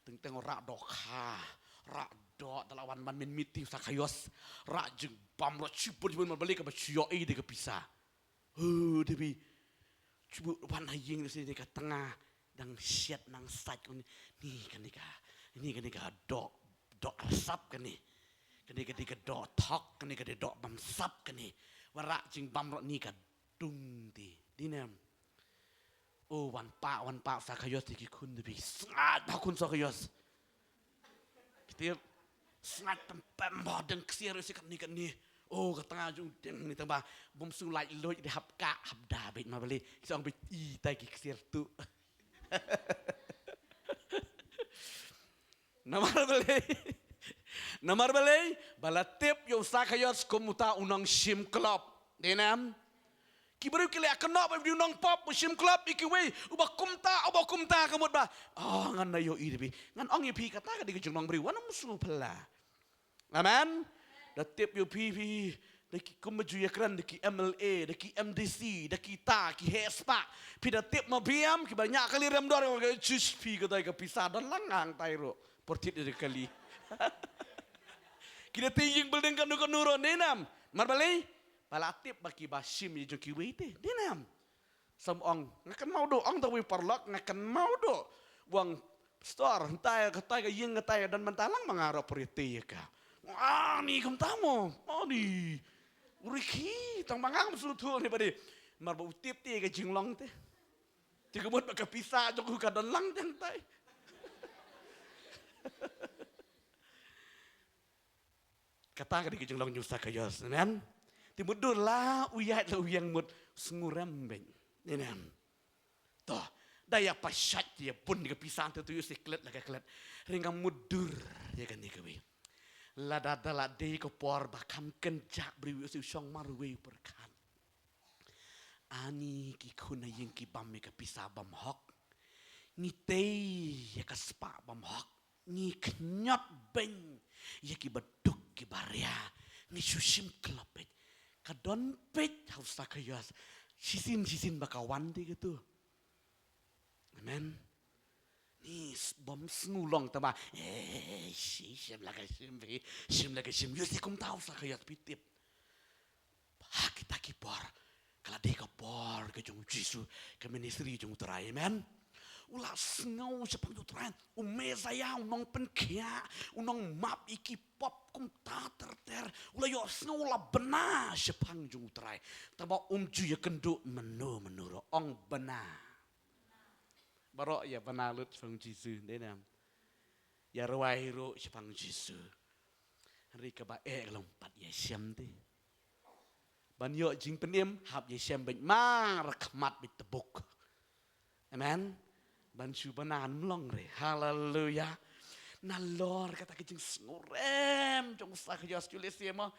Teng teng rah dohkha. Rah doh da la wan ban mynmiet te u Sakaios. Rah jingbam rah shibun shibun ma balei kaba shu ïoh ei de ka pisa. Hu, te phi. Shu wan ha ïing te shi te ka tnga dang shet nang sait kane. Ni kane ka, ni kane ka doh, doh arsap kane. Kane ka dei ka doh thok, kane ka dei doh bamsap kane. Wa rah jingbam rah ni ka dung te. Dei ne em. Oh, wan pah, wan pah Sakaios te ki khun te phi. Sngat bha khun Sakaios. Phi tip. Sngat pem pem bha dang ksiar shi katni katni. Oh, ka tnga jong dang ni tang ba bym shu lait luid de hap kah hap da beit ma balei. Ki song beit i tai ki ksiar tu. Namar balei. Namar balei ba la tip ïa u Sakaios kum uta u nongshim klop. Dei ne em. Ki briew ki leh kynnoh ba u dei u nongpop, u shim klop ïa kiwei, uba kumta, uba kumta ka mut ba. Oh, ngan da ïohi da phi. Ngan ong ïa phi kata ka dei ka jinglong briew, wat nym sngewphylla. Amen. Da tip ïa phi phi, da ki kum ba ju ïakren, da ki M L A, da ki M D C, da kita ki heh spah. Phi da tip ma biang, kiba ñiah kali rem dor, ka jus phi kata ka pisa don lang hangtai ruh. Por tit da kali. Ki da tei ïing building kano kano ruh, dei ne em. Namar balei. Ba la tip ba kiba shim ïa jong kiwei te. Dei ne em. Sam ong, nga kynmaw duh, ong da wei paralok, nga kynmaw duh. Ong, pastor, hyntai, katai ka ïing katai, don mynta lang ma nga ruh por ïa tei ïa ka. Ah, ni kumta mo, oh ni. U rikhi, tang ba nga ngam sngewthuh ne ba dei. Namar ba u tip te ka jinglong te. Te ka mut ba ka pisa jong u ka don lang tang tai. Kata ka dei ka jinglong jong u Sakaios, amen. Te mutdur la u ïaid la u ïeng mut, sngewrem beit. Amen. To, da ïa pashait ïa bun ka pisa te tu ïa u sa klet la ka klet. Hynrei nga mutdur ïa kane kawei. Lada da la dei ka por ba kham kynjah briew ïa u sa shong marwei u pyrkhat. Ani ki khun na ïing ki bam ïa ka pisa bymhok. Ngi tei ïa ka spah bymhok. Ngi khñiot beiñ ïa ki baduk ki baria. Ngi shu shim klop beit. Ka don beit ha u Sakaios. Shisien shisien ba ka wan te katu. Amen. Ni s-, bym sngew long tama. Eh, shi, shim la ka shim phi. Shim la ka shim. Ïoh shi kumta u Sakaios phi tip. Ha kita ki por. Ka la dei ka por ka jong u Jisu, ka ministry jong u Trai, amen. U la sngew shaphang jong u Trai, u Messaïah, u nongpynkhiah, u nongmap ïa ki pop kumta ter ter. U la ïohsngew, u la bna shaphang jong u Trai. Tangba um ju ïakynduh mynno mynno ruh, ong bna. Baroh ïa bna lut shaphang Jisu, dei ne em? Ïa rwai ruh shaphang Jisu. Hynrei kaba eh ka long pat ïashem te. Ban ïoh jingpynim, hap ïashem beit markhmat beit tbuk. Amen. Ban shu bna ym long re. Haleluya. Nalor kata ka jingsngewrem jong u Sakaios, ju lehse mo.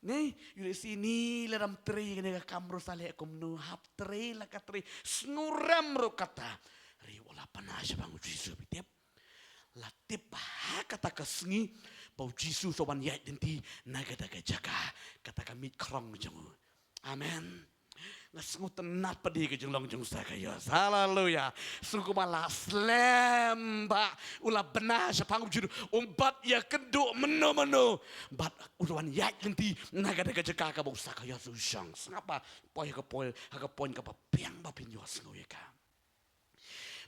Ni, ju lehse ni lada ym trei kane ka kam ruh sa leh kumno, hap trei la ka trei. Sngewrem ruh kata. Hynrei u la bna shaphang u Jisu, phi tip. La tip ba ha kata ka sngi ba u Jisu sa wan ïaid lynti na kata ka jaka, kata ka miej khrong jong u. Amen. Nga sngewtynnat pat ïa ka jinglong jong u Sakaios. Haleluya. Sngewbha la slem ba u la bna shaphang u Jisu, um pat ïakynduh mynno mynno. Bad u wan ïaid lynti na kata ka jaka kaba u Sakaios u shong. Sngap ba poi ha ka poi, ha ka poi kaba biang ba phin ïohsngew ïa ka.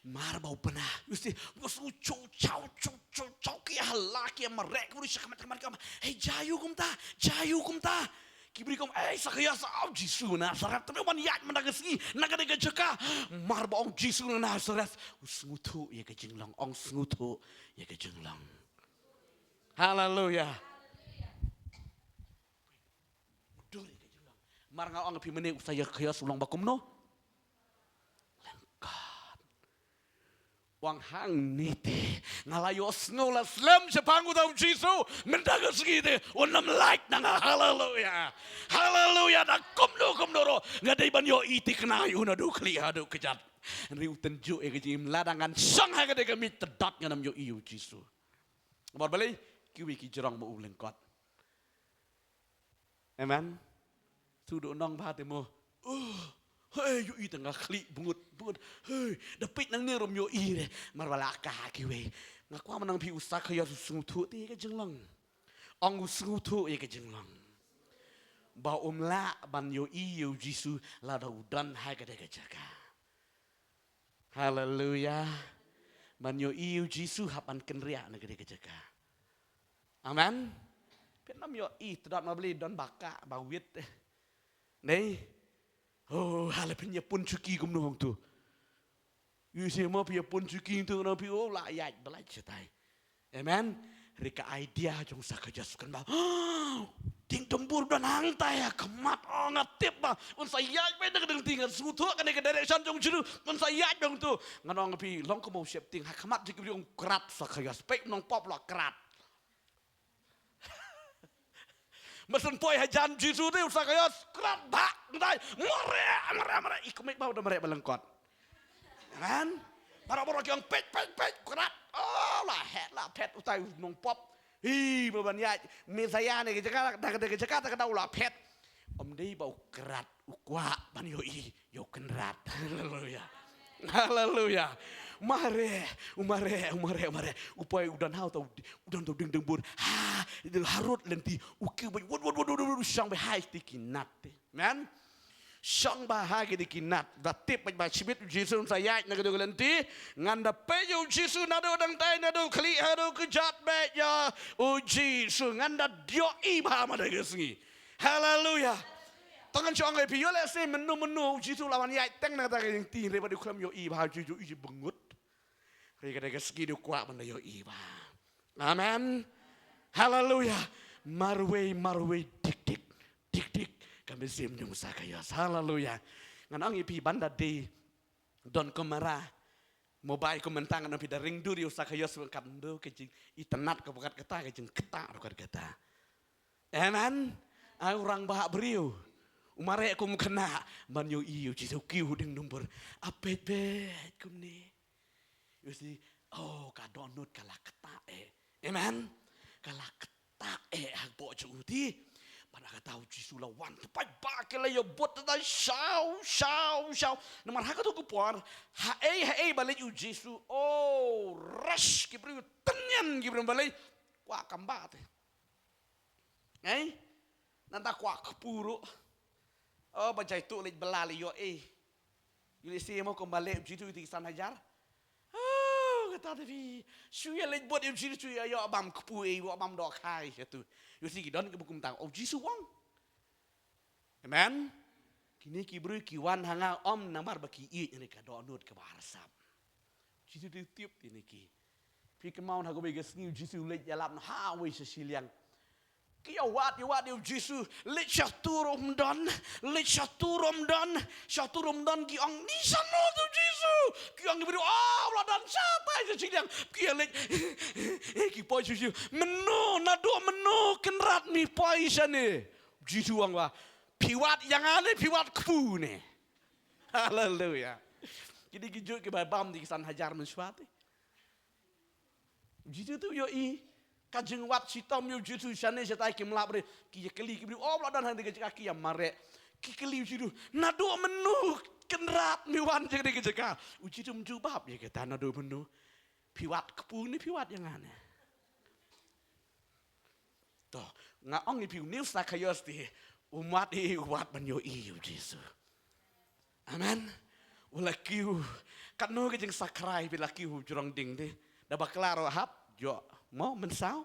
Mar ba u bna, u si, u sngew chow chow chow chow chow ki hala ki mareh ki briew shakhmat shakhmat ki ong, "Hei, jia aïu kumta, jia aïu kumta." Ki briew ki ong, "Ei, Sakaios, au Jisu Nasaret, te wan ïaid mynta ka sngi na kane ka jaka." Mar ba ong Jisu Nasaret, u sngewthuh ïa ka jinglong, ong sngewthuh ïa ka jinglong. Haleluya. Mutdur ïa ka jinglong. Mar nga ong phi mynne u Sakaios u long ba kumno? Lyngkot. Wan hangne te nga la ïohsngew la slem shaphang uta u Jisu. Mynta ka sngi te un ym lait na nga. Haleluya. Haleluya. Da kumno kumno ruh nga dei ban ïohi thikna ïa u naduh khlieh haduh kjat. Hynrei u tynjuh ïa ka jingim, lada ngan shong ha kata ka miej tdap ngan ym ïohi ïa u Jisu. Namar balei? Kiwei ki jrong ma u lyngkot. Amen. Shu duh nong bha te mo. Oh, hei, ïohi tang nga khlieh bngut bngut. Hei, da peit nangne ruh ym ïohi re. Mar ba la ka ha kiwei. Nga kwah ban ong phi u Sakaios u sngewthuh te ïa ka jinglong. Ong u sngewthuh ïa ka jinglong. Ba um lah ban ïohi ïa u Jisu lada u don ha kata ka jaka. Haleluya. Ban ïohi ïa u Jisu hap ban kynriah na kata ka jaka. Amen. Phin ym ïohi, tdap na bli don ba kah ba wit. Nei. Oh, ha la phin ïa pun shuki kumno hangto. Ïohi seh mo phi ïa pun shuki hangto na phi, oh, la ïaid ba lait shatai. Amen. Hynrei ka idea jong u Sakaios kan ba, dieng dumbur don hangtai ha khmat, oh, nga tip ba un sa ïaid beit na ka ding ti, ngan sngewthuh kane ka direction jong u Jisu, un sa ïaid beit hangto. Ngan ong phi, long kumno u sheptieng, ha khmat jong ki briew un krat u Sakaios, peit u nongpop la krat. Mynta poi hajan Jisu te u Sakaios krat bha, ngai, mareh, mareh, mareh, i kumne ba u da mareh ba lyngkot. Kan? Baroh baroh ki ong peit, peit, peit, krat. Oh, la het, la phet utai u nongpop. Hi, ba ban ïaid Messaïah na ka jaka, na ka jaka, na ka jaka u la phet. Ym dei ba u krat, u kwah ban ïohi ïa u Kynrad. Haleluya. Haleluya. Mareh, u mareh, u mareh, u mareh. U poi u don ha uta u, u don uta u dieng dumbur. Ha, harud lynti. U kiew beit, wut, wut, wut, wut, wut, u shong beit ha kiti ki nat te. Amen. Shong beit ha kiti ki nat. Da tip beit ba shibit u Jisu un sa ïaid na kito ki lynti. Ngan da peit ïa u Jisu naduh dangtai, naduh khlieh haduh kjat, beit ïa u Jisu. Ngan da ïohi bha mynta ka sngi. Haleluya. Tang ngan shu ong ïa phi, ïoh lehse mynno mynno u Jisu u la wan ïaid teng na kata ka jingtieng, hynrei ba dei u khlem ïohi bha u Jisu, u ïohi byngut. Hynrei kata ka sngi dei u kwah ban da ïohi bha. Amen. Haleluya. Marwei, marwei, dik dik, dik dik. Ka mynsiem jong u Sakaios. Haleluya. Ngan ong ïa phi ban da dei don kamera, mobile kumne, ngan ong ïa phi da ring dur ïa u Sakaios, kat dur ka jingitynnad ka bad kata ka jingkynthah ruh kat kata. Amen. Ai u rangbah briew, u mareh kum u khynnah, ban ïohi ïa u Jisu, kiew ha u dieng dumbur. A peit peit kumne. You see, oh, ka dohnud ka la kynthah eh. Amen. Ka la kynthah eh hapoh jong u te. Bad kata u Jisu u la wan, te paidbah ki la ïabud te da shaw shaw shaw. Namar ha kato ka por, haei haei ba leit u Jisu, oh, rush ki briew, tynñian ki briew ba leit. Kwah kam ba te. Ei? Nangta kwah kpu ruh. Oh, ba jai tuh leit bylla leit ïoh ei. Ïoh leit siem mo kumba leh u Jisu ïa ki san hajar. Oh, kata te phi. Shu ïa leit bud ïa u Jisu, shu ïa ïoh bam kpu ei, ïoh bam dohkhai shato. Ïoh, shi ki don kiba kumta, oh, u Jisu u ong. Amen. Kine ki briew ki wan ha nga ym namar ba ki ïeit ne ka dohnud kaba arsap. Jisu te u tip ïa kine ki. Phi kynmaw ha kawei ka sngi u Jisu u leit ïalap noh ha kawei sha shiliang. Ki ïa wad ïa wad ïa u Jisu, leit shato ruh ym don, leit shato ruh ym don, shato ruh ym don, ki ong, ngi shano te u Jisu? Ki ong ki briew, oh, u la don shatai sha shiliang. Ki ïa leit, eh, ki poi sha u Jisu. Mynno, naduh mynno Kynrad me poi shane? U Jisu u ong ba, phi wad ïa nga ne phi wad kpu ne? Haleluya. Kine ki juh kiba bam da ki san hajar mynshuwa te. U Jisu te u ïohi ka jingwad shitom ïa u Jisu shane shatai, kim lap re. Ki ïa kylli ki briew, oh, u la don hangne ka jaka, ki ïa mareh. Ki kylli u Jisu, naduh mynno Kynrad me wan hangne ka jaka? U Jisu um jubab ïa kata, naduh mynno. Phi wad kpu ne phi wad ïa nga ne? To, nga ong ïa phi, une u Sakaios te, um wad ei, u wad ban ïohi ïa u Jisu. Amen. U la kiew, katno ka jingsakrai, phi la kiew jrong dieng te. Da bakla ruh hap, ïoh mo mynsaw.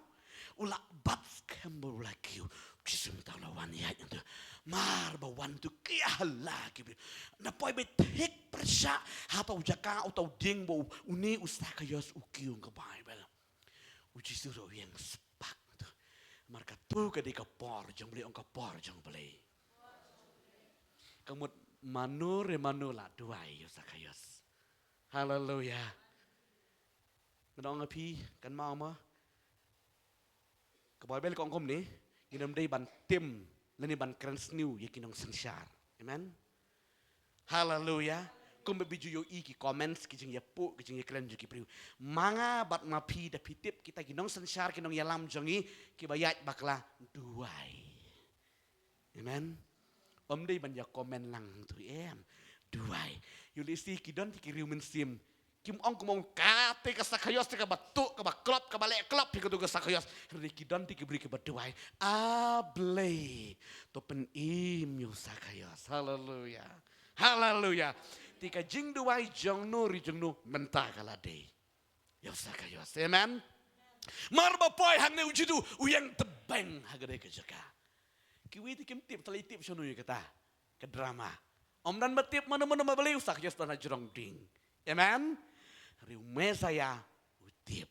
U la bat skhem bad u la kiew. Jisu mynta u la wan ïaid nangta. Mar ba wan tu ki hala ki briew. Na poi beit thik pyrshah ha uta u jaka, uta u dieng ba une u Sakaios u kiew, ong ka Baibl. U Jisu ruh u ïeng spak tu. Mar katu ka dei ka por jong U Blei, ong ka por jong U Blei. Ka mut mano re mano la duwai ïa u Sakaios. Haleluya. Ngan ong ïa phi, kynmaw mo. Ka Baibl ka ong kumne, ngin ym dei ban tim lane ban kren sniew ïa ki nongsynshar. Amen. Haleluya. Kumba phi ju ïohi ki comments, ki jingïapoh, ki jingïakren jong ki briew. Ma nga bad ma phi, da phi tip kita ki nongsynshar, ki nongïalam jong ngi, kiba ïaid bakla, duwai. Amen. Ym dei ban ïa comment lang tu em. Duwai. Ïoh lehse ki don te ki riew mynsiem. Kim ong kumno, kata ka Sakaios te kaba tuh, kaba klop, kaba leh klop ïa katu ka Sakaios. Hynrei ki don te ki briew kiba duwai. A Blei, to pynim ïa u Sakaios. Haleluya. Haleluya. Te ka jingduwai jong no re jong no mynta ka la dei ïa u Sakaios. Amen. Mar ba poi hangne u Jisu, u ïeng tbeng ha kane ka jaka. Kiwei te kim tip, te la tip shano ïa kata ka drama. Ym don ba tip mano mano ma balei u Sakaios don ha jrong dieng. Amen. Hynrei u Messaïah u tip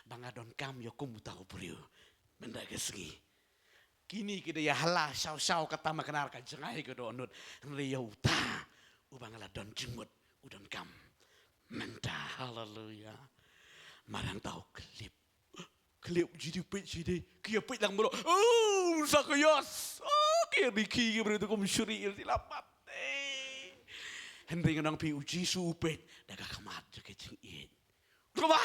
ba nga donkam ïa kum uta u briew mynta ka sngi. Kine ki da ïa hala shaw shaw, kata ma kane ka jngai ka dohnud. Hynrei ïa uta uba nga la don jingmut, u donkam mynta. Haleluya. Mar hangta u khyllip. Khyllip, u Jisu peit sha ïing, ki ïa peit lang baroh. Oh, Sakaios. Oh, ki ïa rikhi ki briew te, kum shu ri ïa ki la mat. Eh. Hynrei ngan ong phi, u Jisu u peit da ka khmat jong ka jingïeit. Kaba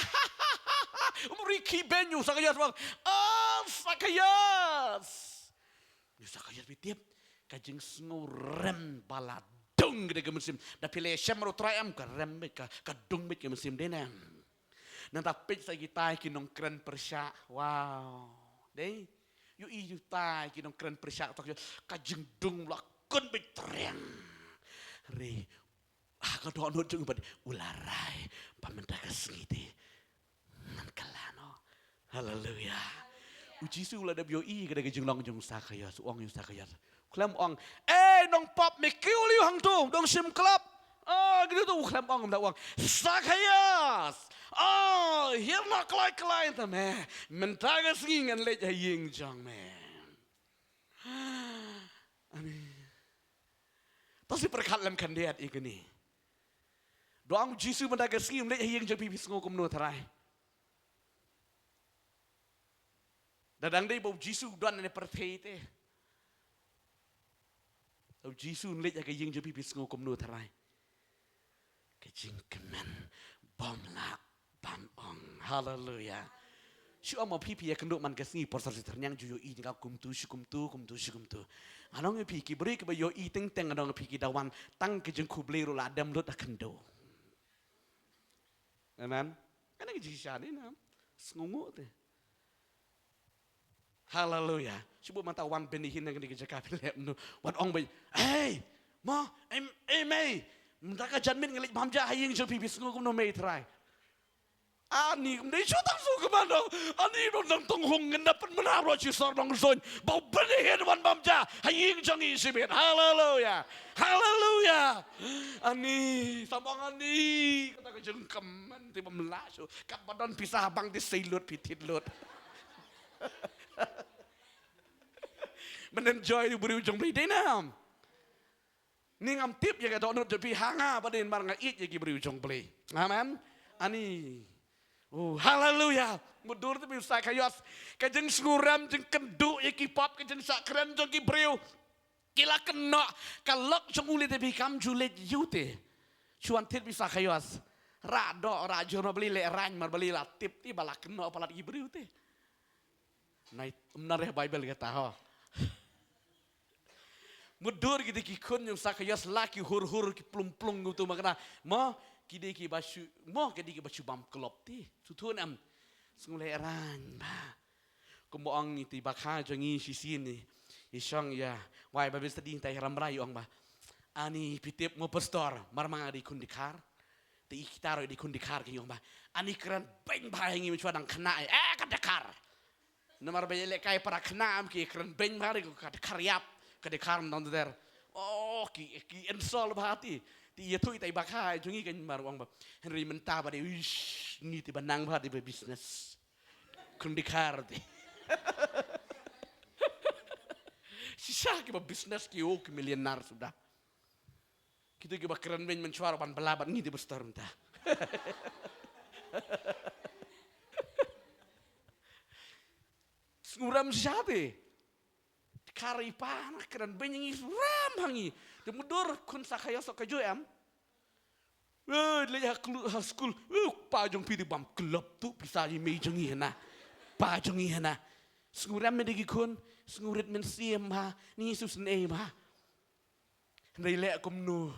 um rikhi beiñ, u Sakaios u ong, oh, Sakaios. U Sakaios phi tip ka jingsngew rem ba la dung ka dei ka mynsiem. Da phi la ïashem bad u Trai em, ka rem beit, ka, ka dung beit ka mynsiem, dei ne em? Nangta peit sa kita ki nongkren pyrshah. Wow. Dei. Ïohi ïa kita ki nongkren pyrshah, ka jingdung la kun beit triang. Hynrei ha ka dohnud jong u pat u la rai ba mynta ka sngi te ngan kylla noh. Haleluya. U Jisu u la dep ïohi ka dei ka jinglong jong u Sakaios, u ong ïa u Sakaios. Khlem ong, eh, nongpop, me kiew lem hangto, dang shim klop. Oh, kito to u khlem ong, ym da ong, Sakaios, oh, hiar noh kloi kloi te me. Mynta ka sngi ngan leit ha ïing jong me. Ani. To shi pyrkhat lem khyndiat ïa kane. Da ong Jisu mynta ka sngi ym leit ha ïing jong phi, phi sngew kumno trai? Da dang dei ba u Jisu u don ne pyrthei te. U Jisu un leit ha ka ïing jong phi, phi sngew kumno trai? Ka jingkmen bym lah ban ong. Haleluya. Shu ong ma phi, phi ïa kynduh man ka sngi por sar sither ñiang ju ïohi jingkha kumtu shi kumtu, kumtu shi kumtu. Nga ong ïa phi ki briew kiba ïohi teng teng, nga ong ïa phi ki da wan tang ka jingkhublei ruh la dem lut ha khyndew. Amen. Kane ka jingshisha ne na sngewnguh te. Haleluya. Shu bun mynta wan bnihin na kane ka jaka phi leh kumno. Wan ong beit, "Hey, mo, em, em, hey. Mynta ka janmiet nga leit bam ja ha ïing jong phi, phi sngew kumno mei trai?" Ani kum dei shu tang shu kumno. Ani dang tang hung ngin da pynmynhaw ruh shisor nongshun. Ba u bnihin wan bam ja ha ïing jong ngi shibit. Haleluya. Haleluya. Ani, sngewbha ani. Kata ka jingkmen te bym lah shuh. Katba don pisa ha bank te sei lut phi thied lut. Men enjoy u briew jong Blei dei nam. Ni ngam tip ïa ka dohnud jong phi, ha nga ba dei namar nga ïeit ïa ki briew jong Blei. Amen. Ani. Oh, haleluya. Mutdur te phi u Sakaios. Ka jingsngewrem, jingkynduh ïa ki pop, ka jingshah kren jong ki briew. Ki la kynnoh, ka lok jong u lei te phi kam ju leit ïa u te. Shu wan thied phi u Sakaios. Rah doh, rah jur, ma Blei leh rain, ma Blei la tip te ba la kynnoh palat ki briew te. Nai, ym nang reh Baibl kata ho. Mutdur kito ki khun jong u Sakaios la ki hur hur ki plung plung uto ma kata. Mo, ki dei kiba shu, mo, ki dei kiba shu bam klop te. Shu thun em. Sngewlehrain bha. Kumba ong iti i bakha jong ngi shisien i. I shong ïa. Wai Bible study te i Rambrai i ong ba. Ani phi tip mo pastor, mar ma nga dei khun dkhar. Te i kita ruh i dei khun dkhar ki ong ba. Ani kren beiñ bha ïa ngi mynshuwa dang khynnah. Eh, ka dkhar. Namar ba ïalehkai para khynnah em ki kren beiñ bha ri ka dkhar ïap, ka dkhar ym dang der. Oh, ki, ki insult bha ti. Ti ïathuh ita i bakha jong ngi kan mar ong ba. Hynrei mynta ba dei, uish, ngi ti ba nang bha ti ba business. Khun dkhar ti. Shisha ki ba business ki, oh, ki millionaire suda. Kito kiba kren beiñ mynshuwa ruh ban bylla bad ngi te ba star mynta. Sngewrem shisha te. Dkhar i pa na kren beiñ ngi, rem ha ngi. Te mutdur khun Sakaios ka ju em. Eh, leit ha klu-, ha skul. Eh, pa jong phi te bam klop tu pisa i mei jong ngi hana. Pa jong ngi hana. Sngewrem me de ki khun, sngewrit mynsiem bha, ni Jisu sngewbha. Hynrei leh kumno.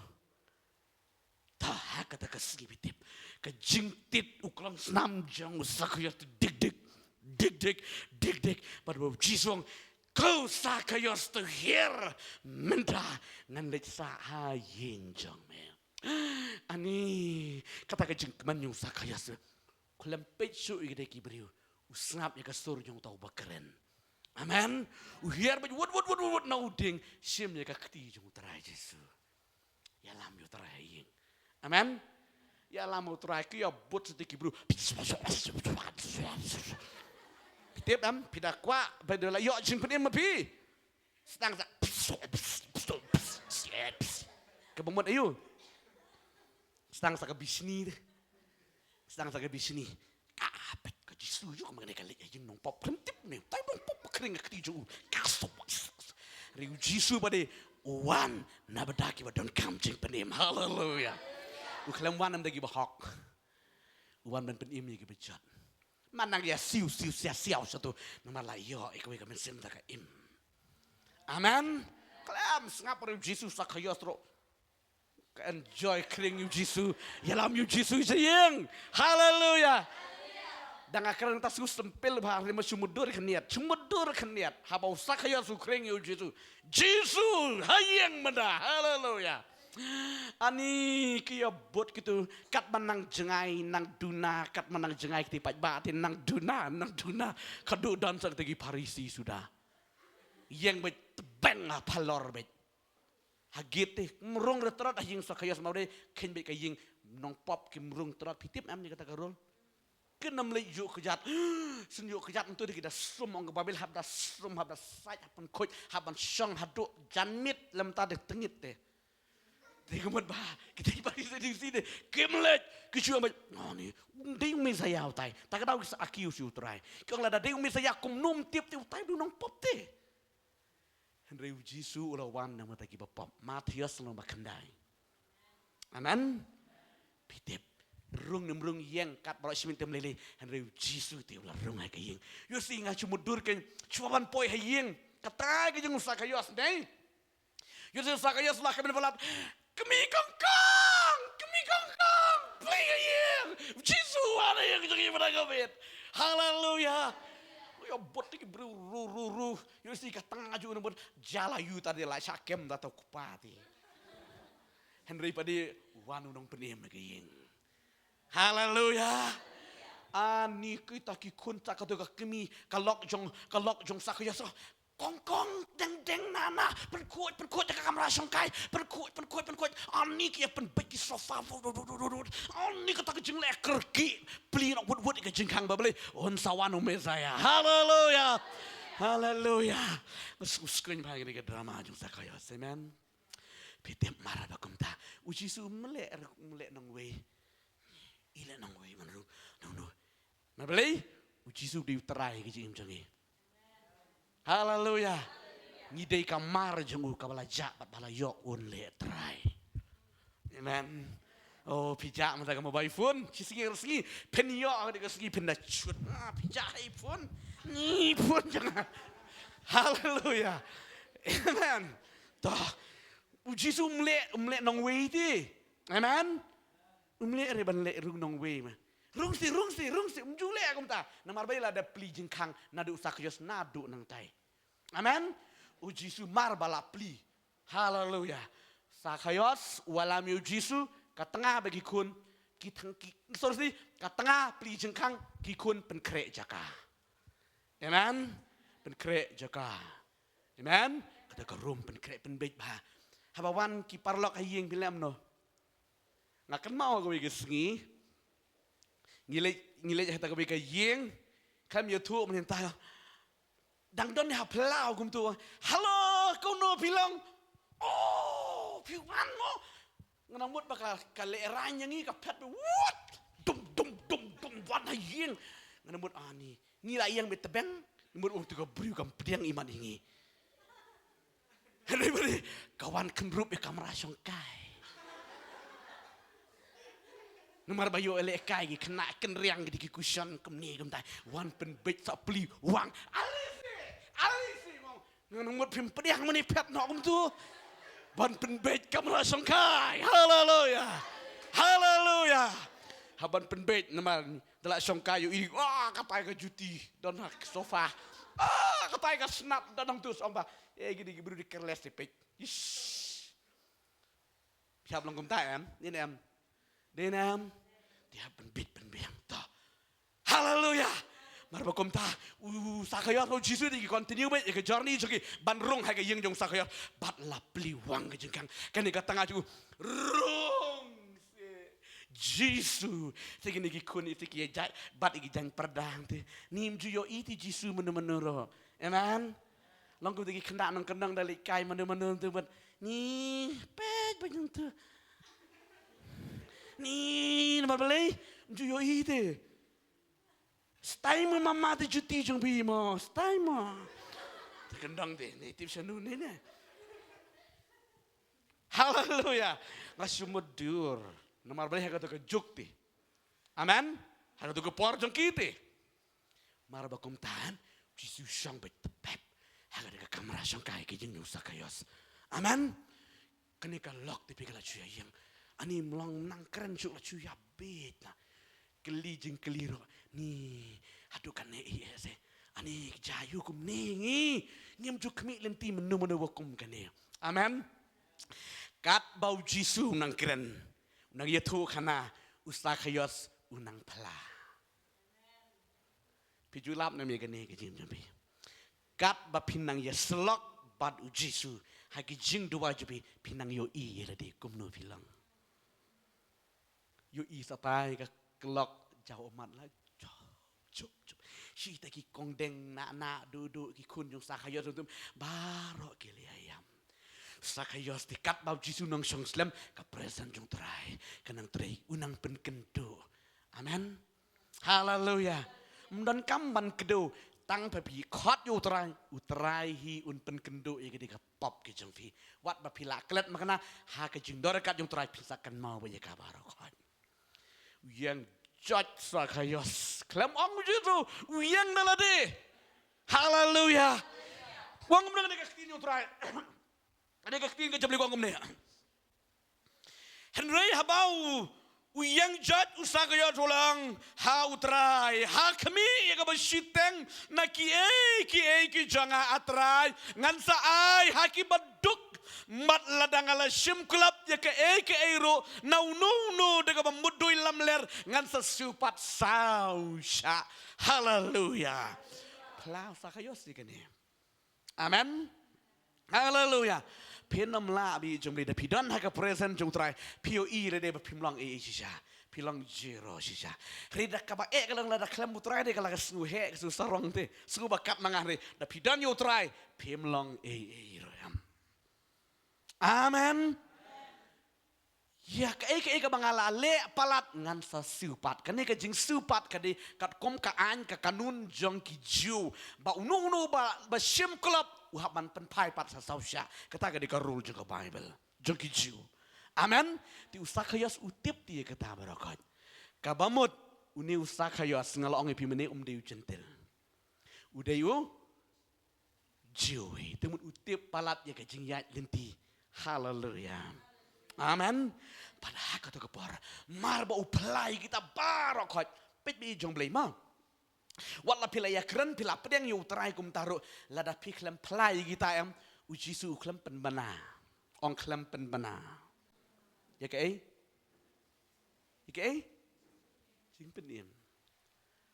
Ta ha kata ka sngi phi tip. Ka jingtied u klong snam jong u Sakaios te dik dik. Dik dik, dik dik. Bad u Jisu ong, ko Sakaios to hiar mynta ngan leit sah ha ïing jong me. Ani, kata ka jingkmen jong u Sakaios. Khlem peit shuh ïa ki briew. U sngap ïa ka sur jong uta uba kren. Amen. U hiar bad wut wut wut wut na u dieng. Shim ïa ka kti jong u Trai Jisu. Ïalam ïa u Trai ha ïing. Amen. Ïalam ïa u Trai ki ïa bud sati ki briew. Phi tip em, phi da kwah, ba da la ïoh jingpynim ma phi. Sdang sa. Kaba mut aïu. Sdang sa ka bishni de. Sdang sa ka bishni. Ka peit ka Jisu ju ka mane ka leit ïa nongpop kren tip ne. Tai nongpop kren ka kti ju. Ka so. Ri u Jisu ba de wan na bynta kiba donkam jingpynim. Haleluya. U khlem wan na bynta kiba hok. U wan ban pynim ïa kiba jot. Manang ïa siu siu sia siau satu. Namar la ïoh ïa kawei ka mynsiem da ka im. Amen. Khlem sngap ri u Jisu Sakaios ruh. Ka enjoy khring ïa u Jisu. Ïalam ïa u Jisu sha ïing. Haleluya. Dang nga kren ta shu sempil bha, hynrei ma shu mutdur khyndiat. Shu mutdur khyndiat. Haba u Sakaios u khring ïa u Jisu. Jisu ha ïing mynta. Haleluya. Ani ki ïa bud kitu. Katba nang jngai nang duna. Katba nang jngai kti paidbah te nang duna, nang duna. Ka duh don sa kti ki Pharisi suda. Ïeng beit tbeng ha phalor beit. Ha gate te, ym rung re trot ha ïing Sakaios, ma u dei kheiñ beit ka ïing, nongpop kim rung trot, phi tip em ïa kata ka rule. Kin ym leit ïuh kjat, shen ïuh kjat, ntu te ki da sum ong ka Baibl, hap da sum, hap da sait, hap ban khuid, hap ban shong haduh janmiet, lymda te tngit te. Te ka mut ba kita ki Pharisi, Sadyusi te kim leit, ki shu ong ba, oh, ni dei u Messaïah utai. Ta ka daw ki sa accuse ïa u Trai. Ki ong lada dei u Messaïah kumno ym tip te utai u dei u nongpop te. Hynrei u Jisu u la wan namar kata ki bapop. Mathaios lynnong ba khyndai. Amen. Phi tip, rung ne ym rung ïeng, kat baroh shi miet te ym lei lei. Hynrei u Jisu te u la rung ha ka ïing. Ïohi nga shu mutdur kein, shuwa ban poi ha ïing, ka tnga ka jong u Sakaios, ne? Ïohi u Sakaios la kmen palat. Kmie kongkong, kmie kongkong, plie ha ïing. U Jisu u wan ha ïing jong ngi mynta ka miet. Haleluya. Ïa bud ki briew ru ru ru. Ïohi ka tnga jong u, bud jala ïa u, ta de la shah kem da u kpa te. Hynrei pat de u wan u nongpynim ha ka ïing. Haleluya. Ani kita ki khun, ta kato ka kmie, ka lok jong, ka lok jong u Sakaios. Kongkong, deng deng, na na, pynkhuid pynkhuid ïa ka kamra shongkai, pynkhuid pynkhuid pynkhuid. Ani ki ïa pynbeit ki sofa. Ani kata ka jingleh kyrkieh, plie noh wut wut ïa ka jingkhang, ba balei? Un sa wan u Messaïah. Haleluya. Haleluya. Ngi sngewsih bha ïa kane ka drama jong u Sakaios. Amen. Phi tip, mar ba kumta, u Jisu um leh, um leh nongwei. I leh nongwei, man rung, nong, nong. Namar balei? U Jisu u dei u Trai ka jingim jong ngi. Haleluya. Ngi dei ka mar jong u kaba la jah bad ba la ïoh un leh Trai. Amen. Oh, phi jah mynta ka mobile phone, shi sngi ar sngi phin ïoh, ka dei ka sngi phin da shut. Ah, phi jah ha i phone. Ni phone jong nga. Haleluya. Amen. To, u Jisu um leh, um leh nongwei te. Amen. Um leh re ban leh rung nongwei ma. Rung seh, rung seh, rung seh, um ju leh kumta. Namar ba lada plie jingkhang naduh u Sakaios, naduh nangtai. Amen. U Jisu mar ba la plie. Haleluya. Sakaios u wallam ïa u Jisu, ka tnga bad ki khun, ki thang ki, sorry, ka tnga plie jingkhang, ki khun pynkhreh jaka. Amen. Pynkhreh jaka. Amen. Kata ka rule pynkhreh pynbeit bha. Haba wan ki paralok ha ïing, phi leh kumno? Nga kynmaw kawei ka sngi, ngi leit, ngi leit ha kata kawei ka ïing, kam ïathuh mynta. Dang don ha phyllaw kumto. Hello, kumno phi long? Oh, phi wan mo? Nga nang mut ba ka, ka lehraiñ ïa ngi, ka phet, wut! Dum dum dum dum, wan ha ïing. Nga nang mut, ani, ngi la ïeng beit tbeng. Nga mut, oh, to ka briew kam pdiang imat ïa ngi. Hynrei ba dei ka wan kynrup ïa ka kamra shongkai. Namar ba ïoh lehkai, ki khynnah kynriang, ki dei ki cushion kumne kumtai. Wan pynbeit, sa plie, wang. Alisi, alisi mo. Nga nang mut phim pdiang mynne, phet noh kumto. Ban pynbeit kamra shongkai. Haleluya. Haleluya. Ha ban pynbeit namar da la shongkai ïohi, ah, katai ka juti don ha sofa. Ah, katai ka snap don hangto, sa ong ba, eh, ki dei ki briew dei careless, dei peit. Ish. Phi hap long kumta em? Dei ne em? Dei ne em? Te hap pynbeit pynbiang to. Haleluya. Mar ba kumta, u Sakaios, u Jisu, te ki continue beit ïa ka journey jong ki ban rung ha ka ïing jong u Sakaios. Bad la plie wang ka jingkhang. Kane ka tnga jong u, rung seh, Jisu. Te kine ki khun, te ki ïa jait bad ïa ki jaiñ pyrda te. Ym ju ïohi te Jisu mano mano ruh. Amen. Long kumta ki khynnah nongkyndong da leit kai mano mano te bad, ni peit ba jong te. Ni, namar balei? Ym ju ïohi te. Stai mo mama te juti jong phi mo, stai mo. Te kyndong te, ne tip shano ne ne. Haleluya. Nga shu mutdur. Namar balei? Ha kato ka juk te. Amen. Ha kato ka por jong ki te. Mar ba kumta, u Jisu u shong beit tpep ha kata ka kamra shongkai, ka ïing u Sakaios. Amen. Kane ka lok te phi, ka la shu ïa ïeng. Ani, ym long, nang kren shuh, la shu ïa beit na. Kylli jingkylli ruh, ni haduh kane i ese. Ani, jia ïa u kumne ngi. Ngim ju khmih lynti mynno mynno ba kum kane. Amen. Katba u Jisu u nang kren, u nang ïathuh khana, u Sakaios u nang phla. Phi ju lap ne em ïa kane ka jingim jong phi? Katba phi nang ïasyllok bad u Jisu, ha ki jingduwai jong phi, phi nang ïohi ïa lade kumno phi long. Ïohi shatai ka klok jaw ummat la. Chup, chup, chup. Shi ta ki kongdeng na na du du ki khun jong Sakhaios tum baroh ki leh ïam. Sakhaios te katba u Jisu nongshong slem ka presence jong u Trai ka nang trei u nang pynkynduh. Amen. Haleluya. Ym don kam ban kdew tang phi khot ïa u Trai, u Trai hi un pynkynduh ïa ka dei ka pop ki jong phi. Wat ba phi la klet ma kane ha ka jingdor kat jong u Trai phi sa kynmaw ba ïa ka baroh khot. U ïeng jot Sakhaios. Khlem ong u Jisu, u ïeng da lade. Haleluya. Wan ngam nang ka ktien ïa u Trai. Ka dei ka ktien ka jabli wan ngam ne. Hynrei haba u ïeng jot u Sakhaios u ong ha u Trai, ha khmih ïa kaba shiteng na kiei kiei ki jong nga a Trai, ngan sa ai ha kiba duk, bad lada nga la shim klop ïa kaei kaei ruh na uno uno da kaba mudui lamler ngan sa siew pat saw shah. Haleluya. Phla Sakhaios ïa kane. Amen. Haleluya. Phin ym lah ba ïeit jong u Blei da phi don ha ka presence jong u Trai. Phi ïohi lade ba phim long ei ei shisha. Phi long zero shisha. Hynrei da kaba eh ka long lada khlem u Trai de ka la ka sngew heh ka sngew sarong te. Sngew ba kat ma nga hynrei da phi don ïa u Trai phim long ei ei ruh em. Amen. Ïa kaei kaei kaba nga la leh palat ngan sa siew pat. Kane ka jingsiew pat ka dei katkum ka aiñ ka kanun jong ki Jiw. Ba uno uno ba, ba shim klop u hap ban pynphai pat sa saw shah. Kata ka dei ka rule jong ka Baibl jong ki Jiw. Amen. Te u Sakhaios u tip te ïa kata baroh khoit. Kaba mut une u Sakhaios nga la ong ïa phi mynne um dei u Jentil. U dei u Jiw hi, te mut u tip palat ïa ka jingïaid lynti. Haleluya. Amen. Bad ha kato ka por mar ba u phla ïa kita baroh khoit, peit ba ïeit jong u Blei mo. Wat la phi la ïakren phi la pdiang ïa u Trai kumta ruh, lada phi khlem phla ïa kita em, u Jisu u khlem pynbna. Ong khlem pynbna. Ïa kaei? Ïa kaei? Jingpynim.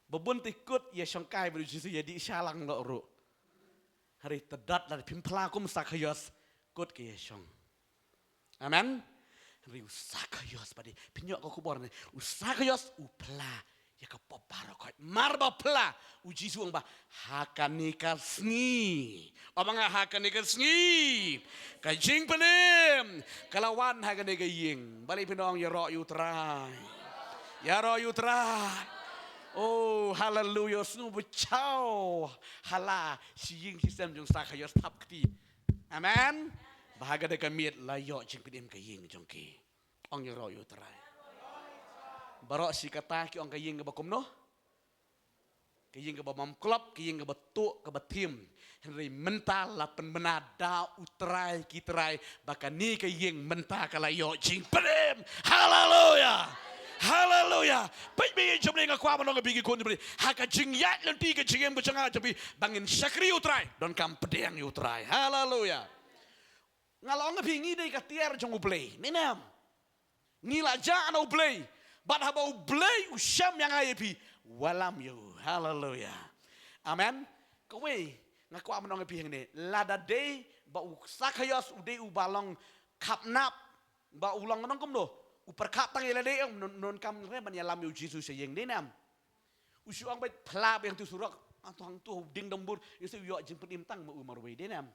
Ba bun te kut ïa shongkai bad u Jisu ïa dih shalang noh ruh. Hynrei te dot lada phim phla kum u Sakhaios kut ka ïa shong. Amen. Hynrei u Sakhaios ba dei phin ïoh ka khubor ne u Sakhaios u phla ïa ka pop baroh khoit. Mar ba phla u Jisu ong ba ha kane ka sngi. Ong ba nga ha kane ka sngi ka jingpynim ka la wan ha kane ka ïing. Balei phin ong ïaroh ïa u Trai. Ïaroh ïa u Trai. Oh, haleluya. Sngew ba chaw. Hala shi ïing shi sem jong u Sakhaios thap kti. Amen. Ba ha kane ka miet la ïoh jingpynim ka ïing jong ki. Ong ïaroh ïa u Trai. Baroh shi katta ki ong ka ïing kaba kumno. Ka ïing kaba bym klop, ka ïing kaba tuh, kaba thim. Hynrei mynta la pynbna da u Trai ki trai ba kane ka ïing mynta ka la ïoh jingpynim. Haleluya. Haleluya. Peit ba ïeit jong u Blei nga kwah ban ong ïa phi ki khun jong u Blei. Ha ka jingïaid lynti ka jingim ka jong nga jong phi ba ngin shakri ïa u Trai. Donkam pdiang ïa u Trai. Haleluya. Nga la ong ïa phi ngi dei ka tiar jong u Blei. Ngi nam. Ngi la jah na u Blei. Bad haba u Blei u shem ïa nga ïa phi. Wallam ïa u. Haleluya. Amen. Kawei nga kwah ban ong ïa phi hangne. Lada dei ba u Sakhaios u dei uba long khapnap. Ba u long nongkum do. U pyrkhat tang ïa lade ym don, donkam re ban ïalam ïa u Jisu sha ïing dei nam. U shu ong beit phla beit hangtu surok. Hangtu hangtu ding dombur. Ïa u ïoh jingpynim tang ma u marwei dei nam.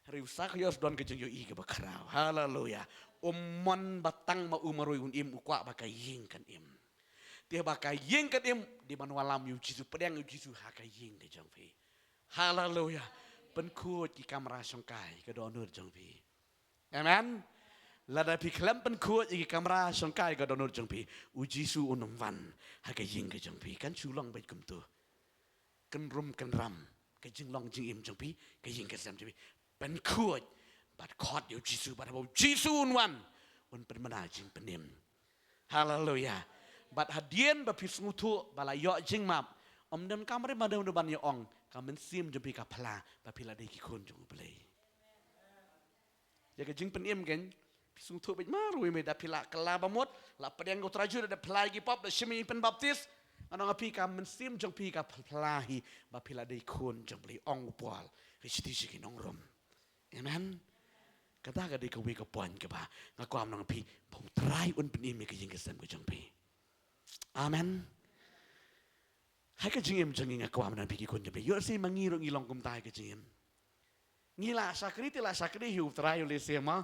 Hynrei u Sakhaios don ka jingïohi kaba khraw. Haleluya. Um mon ba tang ma u marwei un im u kwah ba ka ïing kan im. Te ba ka ïing kan im dei ban wallam ïa u Jisu pdiang ïa u Jisu ha ka ïing ka jong phi. Haleluya. Pynkhuid ki kamra shongkai ka dohnud jong phi. Amen. Lada phi khlem pynkhuid ïa ki kamra shongkai ka dohnud jong phi u Jisu un ym wan ha ka ïing ka jong phi kan shu long beit kumtu. Kynrum kynram ka jinglong jingim jong phi, ka ïing ka sem jong phi. Pynkhuid bad khot ïa u Jisu bad haba u Jisu un wan un pynbna jingpynim. Haleluya. Bad hadien ba phi sngewthuh ba la ïoh jingmap, ym donkam re ba dei ban ïa ong, ka mynsiem jong phi ka phla ba phi la dei ki khun jong u Blei. Ïa ka jingpynim kein phi sngewthuh beit marwei me da phi la kylla ba mut la pdiang u Trai Jisu da phla ïa ki pop da shim ïa ki pynbaptis. Ngan ong ïa phi ka mynsiem jong phi ka phla hi ba phi la dei khun jong u Blei ong u Paul. Hi shiti shi ki nong Rom. Amen. Kata ka dei kawei ka point kaba nga kwah ban ong ïa phi, ba U Trai un pynim ïa ka ïing ka sem ka jong phi. Amen. Ha ka jingim jong ngi nga kwah ban ong ïa phi ki khun jong phi. Ïoh lehse ma ngi ruh ngi long kumta ha ka jingim. Ngi la shakri te la shakri hi, U Trai u lehse ma.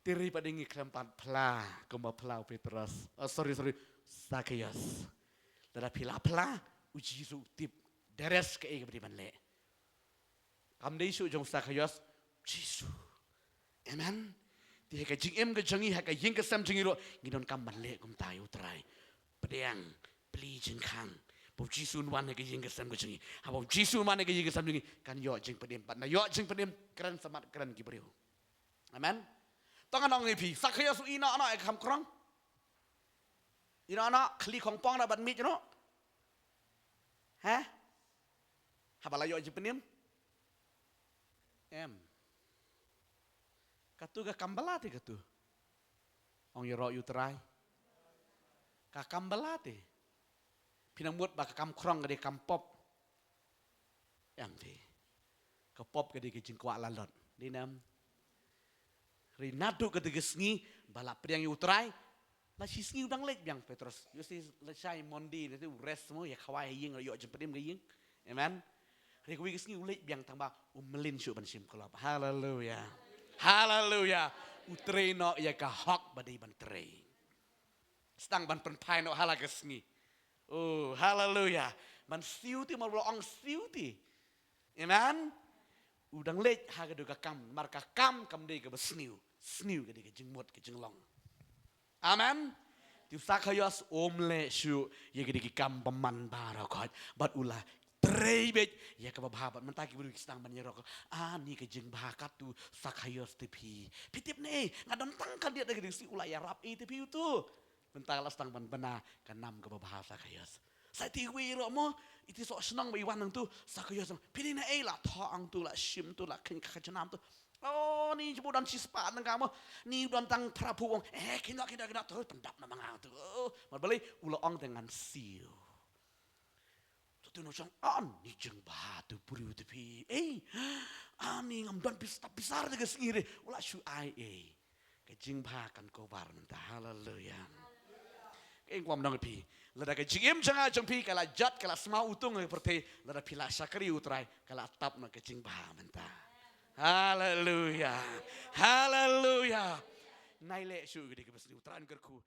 Te hynrei pat ngi khlem pat phla kumba phla u Petros. Oh, sorry, sorry. Sakaios. Lada phi la phla, U Jisu u tip. Dei re kaei kaba dei ban leh. Kam dei shuh jong u Sakaios, Jisu. Amen. Te ha ka jingim ka jong ngi, ha ka ïing ka sem jong ngi ruh, ngi donkam ban leh kumta ïa U Trai. Pdiang, plie jingkhang. Ba U Jisu un wan ha ka ïing ka sem ka jong ngi. Haba U Jisu un wan ha ka ïing ka sem jong ngi, kan ïoh jingpynim. Bad na ïoh jingpynim, kren smat kren ki briew. Amen. To ngan ong ïa phi, Sakaios u ïeh noh noh ïa ka kam krong. Ïeh noh noh, khlieh khongpong da ban mih noh. Heh? Haba la ïoh jingpynim? Em. Katu ka kam ba la te katu. Ong ïaroh ïa U Trai. Ka kam ba la te. Phi nang mut ba ka kam krong ka dei kam pop. Em te. Ka pop ka dei ka jingkwah lalot. Dei ne em? Hynrei naduh kata ka sngi ba la pdiang ïa U Trai. La shi sngi u dang leit biang Petros. Ïoh lehse lashai Monday, lehse u rest mo, ïa khawai ha ïing, ïoh jingpynim ka ïing. Amen. Hynrei kawei ka sngi u leit biang tang ba um mlien shuh ban shim klop. Haleluya. Haleluya. U trei noh ïa ka hok ba dei ban trei. Sdang ban pynphai noh ha la ka sngi. Oh, haleluya. Ban siew te, mar ba la ong siew te. Amen. U dang leit ha ka dei ka kam, mar ka kam kam dei kaba sniew. Sniew ka dei ka jingmut ka jinglong. Amen. Te u Sakaios um leh shuh ïa ka dei ki kam bymman baroh khoit. Bad u la trei beit ïa kaba bha, bad mynta ki briew ki sdang ban ïaroh. Ani ka jingbha katu Sakaios te phi. Phi tip ne, nga don tang khyndiat da ka dei sngi u la ïarap ïa te phi utu. Mynta la sdang ban bna ka nam kaba bha Sakaios. Sa iti wei ruh mo, iti soh shnong ba i wan nangtu, Sakaios, phi dei na ei, la thoh hangtu, la shim tu, la kheiñ ka kajnam tu. Oh, ni jbu don shispah nang ka mo, ni don tang phra phew wong. Eh, kheiñ noh, kheiñ noh, kheiñ noh, tu pyndap na ma nga tu. Oh, mar balei u la ong te ngan siew. Tu tu no shong an, ni jingbha tu briew te phi. Ei, ani ngam don pis-, ta pisar da ka sngi re. U la shu ai ei. Ka jingbha kan kobar mynta. Haleluya. Ka ing kwam nong phi. Lada ka jingim jong nga jong phi ka la jot, ka la sma utung ha ka pyrthei, lada phi la shakri U Trai, ka la tap noh ka jingbha mynta. Haleluya. Haleluya. Nai leh shu ka dei ka bas ni U Trai kyrkhu.